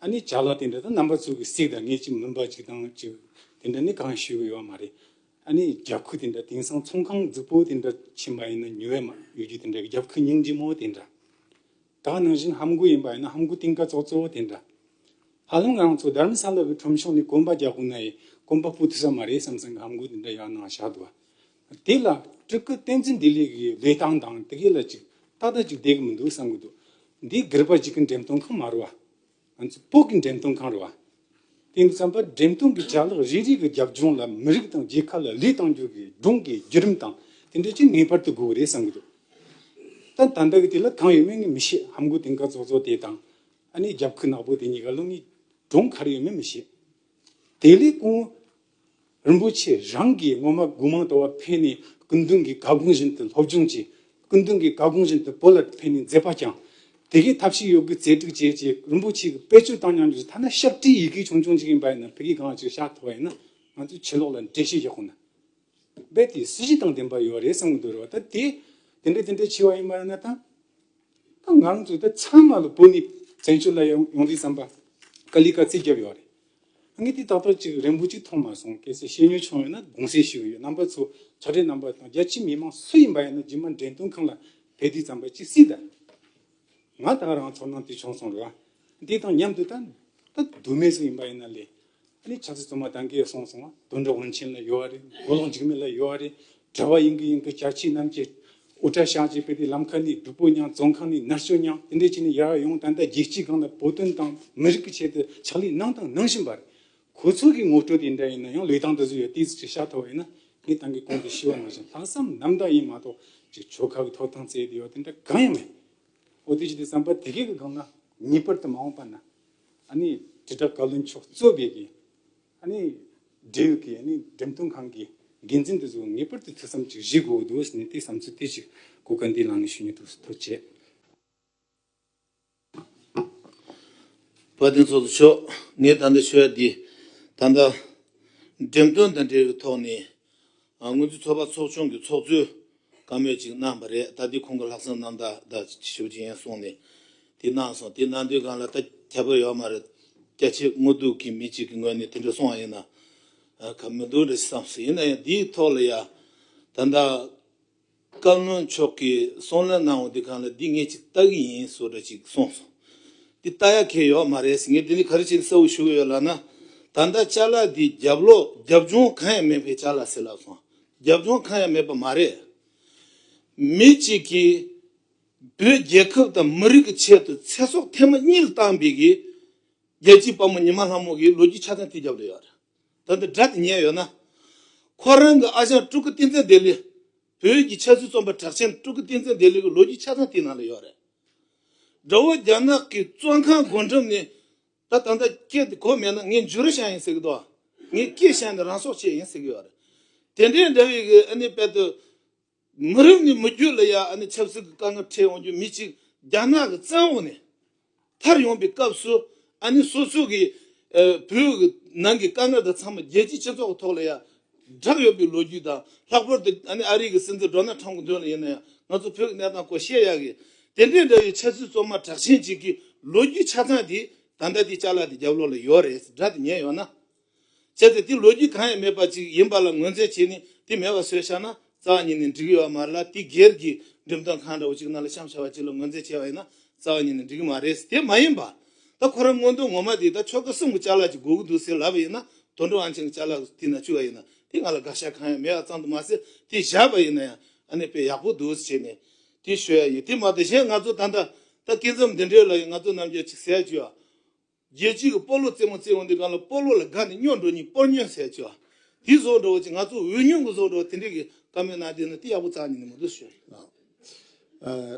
ཨ་ནི་ཅ་ལག་དེ་འདྲ་ད་རྣམ་པ་ཚོ་གི་གཟིགས་དང་ངས་ཅིག་མིན་པ་ཅིག་དང་ཅིག་དེ་འདྲ་ནི་གང་ཞུ་གི་ཡོད་མ་རེད། ཨ་ནི་རྒྱབ་ཁུག་དེ་འདྲ་དེང་སང་ཚོང་ཁང་རྫིག་པོ་དེ་འདྲ་ཕྱིན་པ་ཡིན་ན་ཉོ་ཡ་མ་ཡོད་རྒྱུ་དེ་འདྲ་གི་རྒྱབ་ཁུག་སྙིང་རྗེ་མོ་དེ་འདྲ། ད་ནང་བཞིན་ཧམ་གོ་ཡིན་པ་ཡིན་ན་ཧམ་གོ་གཏིང་ཁ་ཙོག་ཙོག་དེ་འདྲ། ཧ་ལམ་ང་རང་ཚོ་དྷརྨ་ས་ལ་གི་ཁྲོམ་གཤོང་ནས་གོན་པ་རྒྱག་དགོས་ན་ཡི་གོན་པ་སྤུ་ཐུབ་ས་མ་རེད་བསམ་བསམ་གི་ཧམ་གོ་དེ་འདྲ་ཡར་ནང་བཞག་འདུག་བ། དེ་ལ་སྤྲུལ་སྐུ་བསྟན་འཛིན་བདེ་ལེགས་ཀྱི་ལས་སྟངས་དང་དེ་གའི་ལ་ཅིག་ཏག་ཏག་ཅིག་བསྡད་གི་མི་འདུག་བསམ་གི་འདུག་འདི་སྒེར་པ་ཅིག་གི་འགྲེམས་སྟོན་ཁང་མ་རེད་བ། ང་ཚོ་བོད་ཀྱི་འགྲེམས་སྟོན་ཁང་རེད་བ། དེ་ཡིན་དུས་ཙམ་པ་འགྲེམས་སྟོན་གྱི་ཅ་ལག་རེ་རེ་གི་རྒྱབ་ལྗོངས་ལ་མི་རིགས་དང་རྒྱལ་ཁབ་ལ་ལས་གཏང་རྒྱུ་གི་སྒྲུང་གི་བརྒྱུད་རིམ་དང་དེ་འདྲ་ཅིག་ངེས་པར་དུ་དགོས་ཀྱི་རེད་བསམ་གི་འདུག་ད་ད་ལྟ་གི་དེ་ལ་གང་ཡོད་མེད་ངས་མི་ཤེས། ཧམ་གོ་གཏིང་ཁ་ཙོག་ཙོག་དེ་དང་ཨ་ནི་རྒྱབ་ཁུག་ནག་པོ་དེ་གཉིས་ཀ་ལོ་ངས་སྒྲུང་ག་རེ་ཡོད་མེད་མི་ཤེས། དེ་ལས་ཁོང་རིན་པོ་ཆེ་རང་གིས་ངོ་མ་སྒོ་མང་དུ་བ་ཕེབས་ནས་སྐུ་མདུན་གྱི་བཀའ་དགོངས་བཞིན་དུ་སློབ་སྦྱོང་བྱས། སྐུ་མདུན་གྱི་བཀའ་དགོངས་བཞིན་དུ་བོད་ལ་ཕེབས་ནས་མཛད་པ་བསྐྱངས། དེ་གའི་ཐབས་ཤེས་ཡོད་དགུ་རྩལ་སྤྲུགས་བྱས་རྗེས་རིན་པོ་ཆེ་གི་དཔེ་སྤྱོད་བཏང་མྱོང་རྒྱུ་ཐ་ན་ཞབས་བྲིས་ཡི་གེ་ཆུང་ཆུང་ཅིག་ཡིན་པ་ཡིན་ན་ཕ་གི་གང་ཅིག་བཞག་ཐུབ་པ་ཡིན་ན་ང་ཚོའི་ཕྱི་ལོགས་ལ་འགྲེལ་བཤད་བཞག་ཁོང་ན་རྦད་དེ་སྲིད་ཇུས་དང་ལྡན་པ་ཡོད་རེད་བསམ་གི་འདུག་རེད་བ། ད་དེ་དེ་འདྲ་དེ་འདྲ་བྱས་པ་ཡིན་པ་ཡིན་ན་ད། ད་ང་རང་ཚོ་ད་ཚང་མ་ལ་བོད་ནས་བཙན་བྱོལ་ལ་ཡོང་ཡོང་དུས་ཙམ་པ་དཀའ་ལས་དཀའ་ཚེགས་བརྒྱབ་ཡོད་རེད། ངས་དེ་ཏག་ཏག་ཅིག་རན་པོ་ཅིག་མཐོང་མ་སོང་། གལ་སྲིད་ཤེས་མྱོང་བྱུང་ཡོད་ན་དགོངས་སེལ་ཞུ་གི་ཡོད། རྣམ་པ་ཚོ་ཕྱག་སྦྲེལ་རྣམ་པ་དང་རྒྱ་ཆེ་མི་མང་སུ་ཡིན་པ་ཡིན་ན་རྗེས་མ་འགྲེམས་སྟོན་ཁང་ལ་ཕེབས་དུས་ཙམ་པ་ཅིག་གཟིགས་དང་། ང་ད་ག་རང་ཚོར་སྣང་དེ་བྱུང་སོང་རེད་བ། འདི་དང་མཉམ་དུ་ད་ད་མདོ་སྨད་སུ་ཡིན་པ་ཡིན་ན་ལས། ཨ་ནི་ཆབ་སྲིད་བཙོན་མ་དང་གིས་གསུངས་སོང་བ། དོན་གྲུབ་དབང་ཆེན་ལ་ཡོད་རེད། མགོ་ལོག་འཇིགས་མེད་ལ་ཡོད་རེད། གྲྭ་པ་ཡིན་གི་ཡིན་གི་བཅའ་ཆས་རྣམས་ཀྱི་དབུ་སྐྲ་བཤགས་བྱས་པའི་དེ་ལམ་ཁ་ནས་སྒྲུབ་པོ་མྱངས། རྫོང་ཁང་ནས་མནར་གཅོད་མྱངས། དེ་འདྲས་བྱས་ནས་ཡར་ཡོང་ད་ལྟ་རྒྱལ་སྤྱིའི་སྒང་ལ་བོད་དོན་དང་མི་རིགས་ཀྱི་ཆེད་དུ་ཕྱག་ལས་གནང་དང་གནང་བཞིན་པ་རེད། ཁོ་ཚོ་གི་ངོ་སྤྲོད་དེ་འདྲ་ཡིན་ན་ཡང་ལས་སྟངས་དེ་ཚོ་ཡོད་དེ་ཚོ་ཅིག་བཤད་ཐུབ་པ་ཡིན་ན་ངས་ད་གིན་གོང་དུ་ཞུས་པ་ནང་བཞིན་ལྷག་བསམ་རྣམ་དག་ཡིན་མ་གཏོགས་ཅིག་ཆོལ་ཁ་གི་ཐོབ་ཐང་བརྩད་དེ་ཡོད་དེ་འདྲ་གང་ཡང་མེད། འོ་དེ་ཅི་སྟེ་བསམ་པ་དེ་གས་ཀྱི་སྒང་ལ་ངེས་པར་དུ་མ་འོངས་པ་ན་ཨ་ནི་དྲིལ་བསྒྲགས་བཀའ་བློན་མཆོག་གཙོས་པའི་གི་ཨ་ནི་འབྲེལ་ཡོད་ཀྱི་ཨ་ནི་འགྲེམས་སྟོན་ཁང་གི་འགན་འཛིན་དེ་ཚོ་ངེས་པར་དུ་ཐུགས་བསམ་ཅིག་བཞེས་དགོས་འདུག་ཟེར་ནས་དེ་བསམ་ཚུལ་དེ་ཅིག་གོ་སྐབས་འདི་ལངས་ནས་ཞུ་ཉེ་ཐུགས་སུ་ཐུགས་རྗེ་ཆེ། བཀའ་དྲིན་ཚོགས་གཙོ་མཆོག་ངས་ད་ལྟ་ཞུ་ཡ་འདི་ད་ལྟ་འགྲེམས་སྟོན་དང་འབྲེལ་བའི་ཐོག་ནས། ཨ། སྔོན་ཚོད་ཚོགས་པ་ཚོགས་ཆུང་གི་ཚོགས་གཙོས་བཀའ་མོལ་ཅིག་གནང་བ་རེད། ད་འདི་ཁོང་གི་ལྷག་བསམ་རྣམ་དག་ད་ཞུ་རྒྱུ་ཡིན་གསུངས་ནས་དེ་གནང་སོང་། དེ་གནང་དུས་སྒང་ལ་ད་ཁྱད་པར་ཡོད་མ་རེད། རྒྱ་ཆེ་དངོས་སྡུག་གི་མི་གཅིག་གི་ངོས་ནས་དེ་འདྲ་གསུངས་པ་ཡིན་ན་ཨ་ཁ་མི་འདུག་འདྲ་ཞིག་བསམ་སོང་། ཡིན་ན་ཡང་འདིའི་ཐོག་ལ་ཡ་ད་ལྟ་བཀའ་བློན་མཆོག་གིས་གསུང་ལན་གནང་བ་འདི་སྒང་ལ་འདི་ངས་ཅིག་ལྟ་གི་ཡིན་བཟོ་འདྲ་ཅིག་གསུངས་སོང་། འདི་ལྟ་ཡ་གལ་ཡོད་མ་རེད་ཟེར། ངས་འདི་ནི་ག་རེ་བྱས་ནས་གསལ་བོ་ཞུ་གི་ཡོད་ལབ་ན། ད་ལྟ་ཅ་ལག་འདི་རྒྱབ་ལོགས་རྒྱབ་ལྗོངས་གང་ཡང་མེད་པའི་ཅ་ལག་ཟེར་ལབ་སོང་། རྒྱབ་ལྗོངས་གང་ཡང་མེད་པ་མ་རེད། མི་གཅིག་གིས་བོད་རྒྱལ་ཁབ་དང་མི་རིགས་ཀྱི་ཆེད་དུ་ཚེ་སྲོག་ཐེངས་མ་གཉིས་ལ་བཏང་བའི་གི་རྒྱལ་གཅེས་དཔའ་མོ་ཉི་མ་ལྷ་མོ་གི་ལོ་རྒྱུས་ཆ་ཚང་དེ་རྒྱབ་ལ་ཡོད་རེད། ད་ལྟ་སྒྲ་དེ་ཉན་ཡོད་ན། ཁོ་རང་གི་ཨ་ཞང་སྤྲུལ་སྐུ་བསྟན་འཛིན་བདེ་ལེགས། བོད་ཀྱི་ཆབ་སྲིད་བཙོན་པ་གྲགས་ཅན་སྤྲུལ་སྐུ་བསྟན་འཛིན་བདེ་ལེགས་ཀྱི་ལོ་རྒྱུས་ཆ་ཚང་དེའི་ནང་ལ་ཡོད་རེད། དགྲ་བོ་རྒྱ་ནག་གི་བཙོན་ཁང་སྒོ་འགྲམ་ནས་ད་ད་ལྟ་སྐད་དེ་གོ་མེད་ན་ངས་འཇུ་རུ་བྱ་ཡིན་ཟེར་གི་འདུག་ངས་སྐད་བཤད་ནས་རང་སྲོག་བཅད་ཡིན་ཟེར་གི་ཡོད་རེད། དེ་འདྲའི་འདྲ་བའི་གི་ཨ་ནི་དཔེ་དུ། མི་རབས་ནས་མི་རྒྱུད་ལ་ཡ་ཨ་ནི་ཆབ་སྲིད་ཀྱི་དཀའ་ངལ་འཕྲད་འོང་རྒྱུ་མི་གཅིག་རྒྱ་ནག་གི་བཙོན་འོག་ནས་ཐར་ཡོང་པའི་སྐབས་སུ་ཨ་ནི་སོ་སོ་གི་ཨ་བོད་ཀྱི་ནང་གི་དཀའ་ངལ་དང་ཚང་མ་རྒྱལ་སྤྱིའི་སྤྱི་ཚོགས་ཀྱི་ཐོག་ལ་ཡ་བསྒྲགས་ཡོད་པའི་ལོ་རྒྱུས་དང་། ལྷག་པར་དུ་ཨ་ནི་ཨ་རི་གི་སྲིད་འཛིན་ཌོ་ནལ་ཁྲམ་གྱི་མདུན་ལ་ཡིན་ན་ཡང་ང་ཚོ་བོད་ཀྱི་གནས་སྟངས་སྐོར་བཤད་ཡག་གི་དེ་འདྲའི་འདྲ་བའི་ཆབ་སྲིད་བཙོན་མ་གྲགས་ཅན་ཅིག་གི་ལོ་རྒྱུས་ཆ་ཚང་དེ་ད་ལྟ་དེ་ཅ་ལག་དེ་རྒྱབ་ལོགས་ལ་ཡོད་རེད། སྒྲ་དེ་ཉན་ཡོང་ན། བྱས་ཏེ་དེ་ལོ་རྒྱུས་གང་ཡང་མེད་པ་ཅིག་ཡིན་པ་ལ་ངོས་འཛིན་བྱས་ནས་དེ་མེད་པ་བཟོས་བཞག་ན་རྩ་བ་ཉིད་ནས་འགྲིག་གི་ཡོད་མ་རེད་ལ། དེ་སྒེར་གྱི་འགྲེམས་སྟོན་ཁང་འདྲ་བོ་ཅིག་ནང་ལ་གཤམ་བྱ་བ་ཅིག་ལ་ངོས་འཛིན་བྱས་པ་ཡིན་ན་རྩ་བ་ཉིད་ནས་འགྲིག་གི་མ་རེད། དེ་མ་ཡིན་པ་ད་ཁོ་རང་མངོན་འདོད་ངོ་མ་དེ་ད་ཆོལ་ཁ་གསུམ་གྱི་ཅ་ལག་ཅིག་དགོས་ཀྱི་འདུག་ཟེར་ལབ་པ་ཡིན་ན། དོན་གྲུབ་དབང་ཆེན་གྱི་ཅ་ལག་དེ་ན་བཅུག་པ་ཡིན་ན་དེ་ང་ལ་དགག་བྱ་གང་ཡང་མེད་པ་ཙམ་དུ་མ་ཟད། དེ་བཞག་པ་ཡིན་ན་ཡང་ཨ་ནི་དཔེ་ཡག་པོ་འདུག་ཟེར་བྱས་ནས་དེ་ཤོད་ཡ་ཡིན། དེ་མ་གཏོགས་གཞན་ང་ཚོ་ད་ལྟ་ད་སྐལ་འཛོམས་འདི་འདྲའི་ལ་ཡིན། ང་ཚོ་ནམ་རྒྱུན་ཅིག་ཟེར་ཡ་བཅུག་ཡ། རྒྱལ་སྤྱི་གི་སྤོ་ལོ་རྩེད་མོ་རྩེ་འོང་དུས་སྒང་ལ་སྤོ་ལོ་ལ་དགའ་ནས་སྨྱོ་འགྲོ་མཁན་སྤོ་སྨྱོ་ཟེར་ཆོག་དེ་བཟོ་འདྲ་བོ་ཅིག་ང་ཚོ་འུ་སྨྱོན་གྱི་བཟོ་འདྲ་བོ་དེ་འདྲས་ཀྱི་བཀའ་མོལ་གནང་བསྡད་ན་དེ་ཡག་པོ་རྩ་ནས་མི་འདུག་ཞུ། ཨ།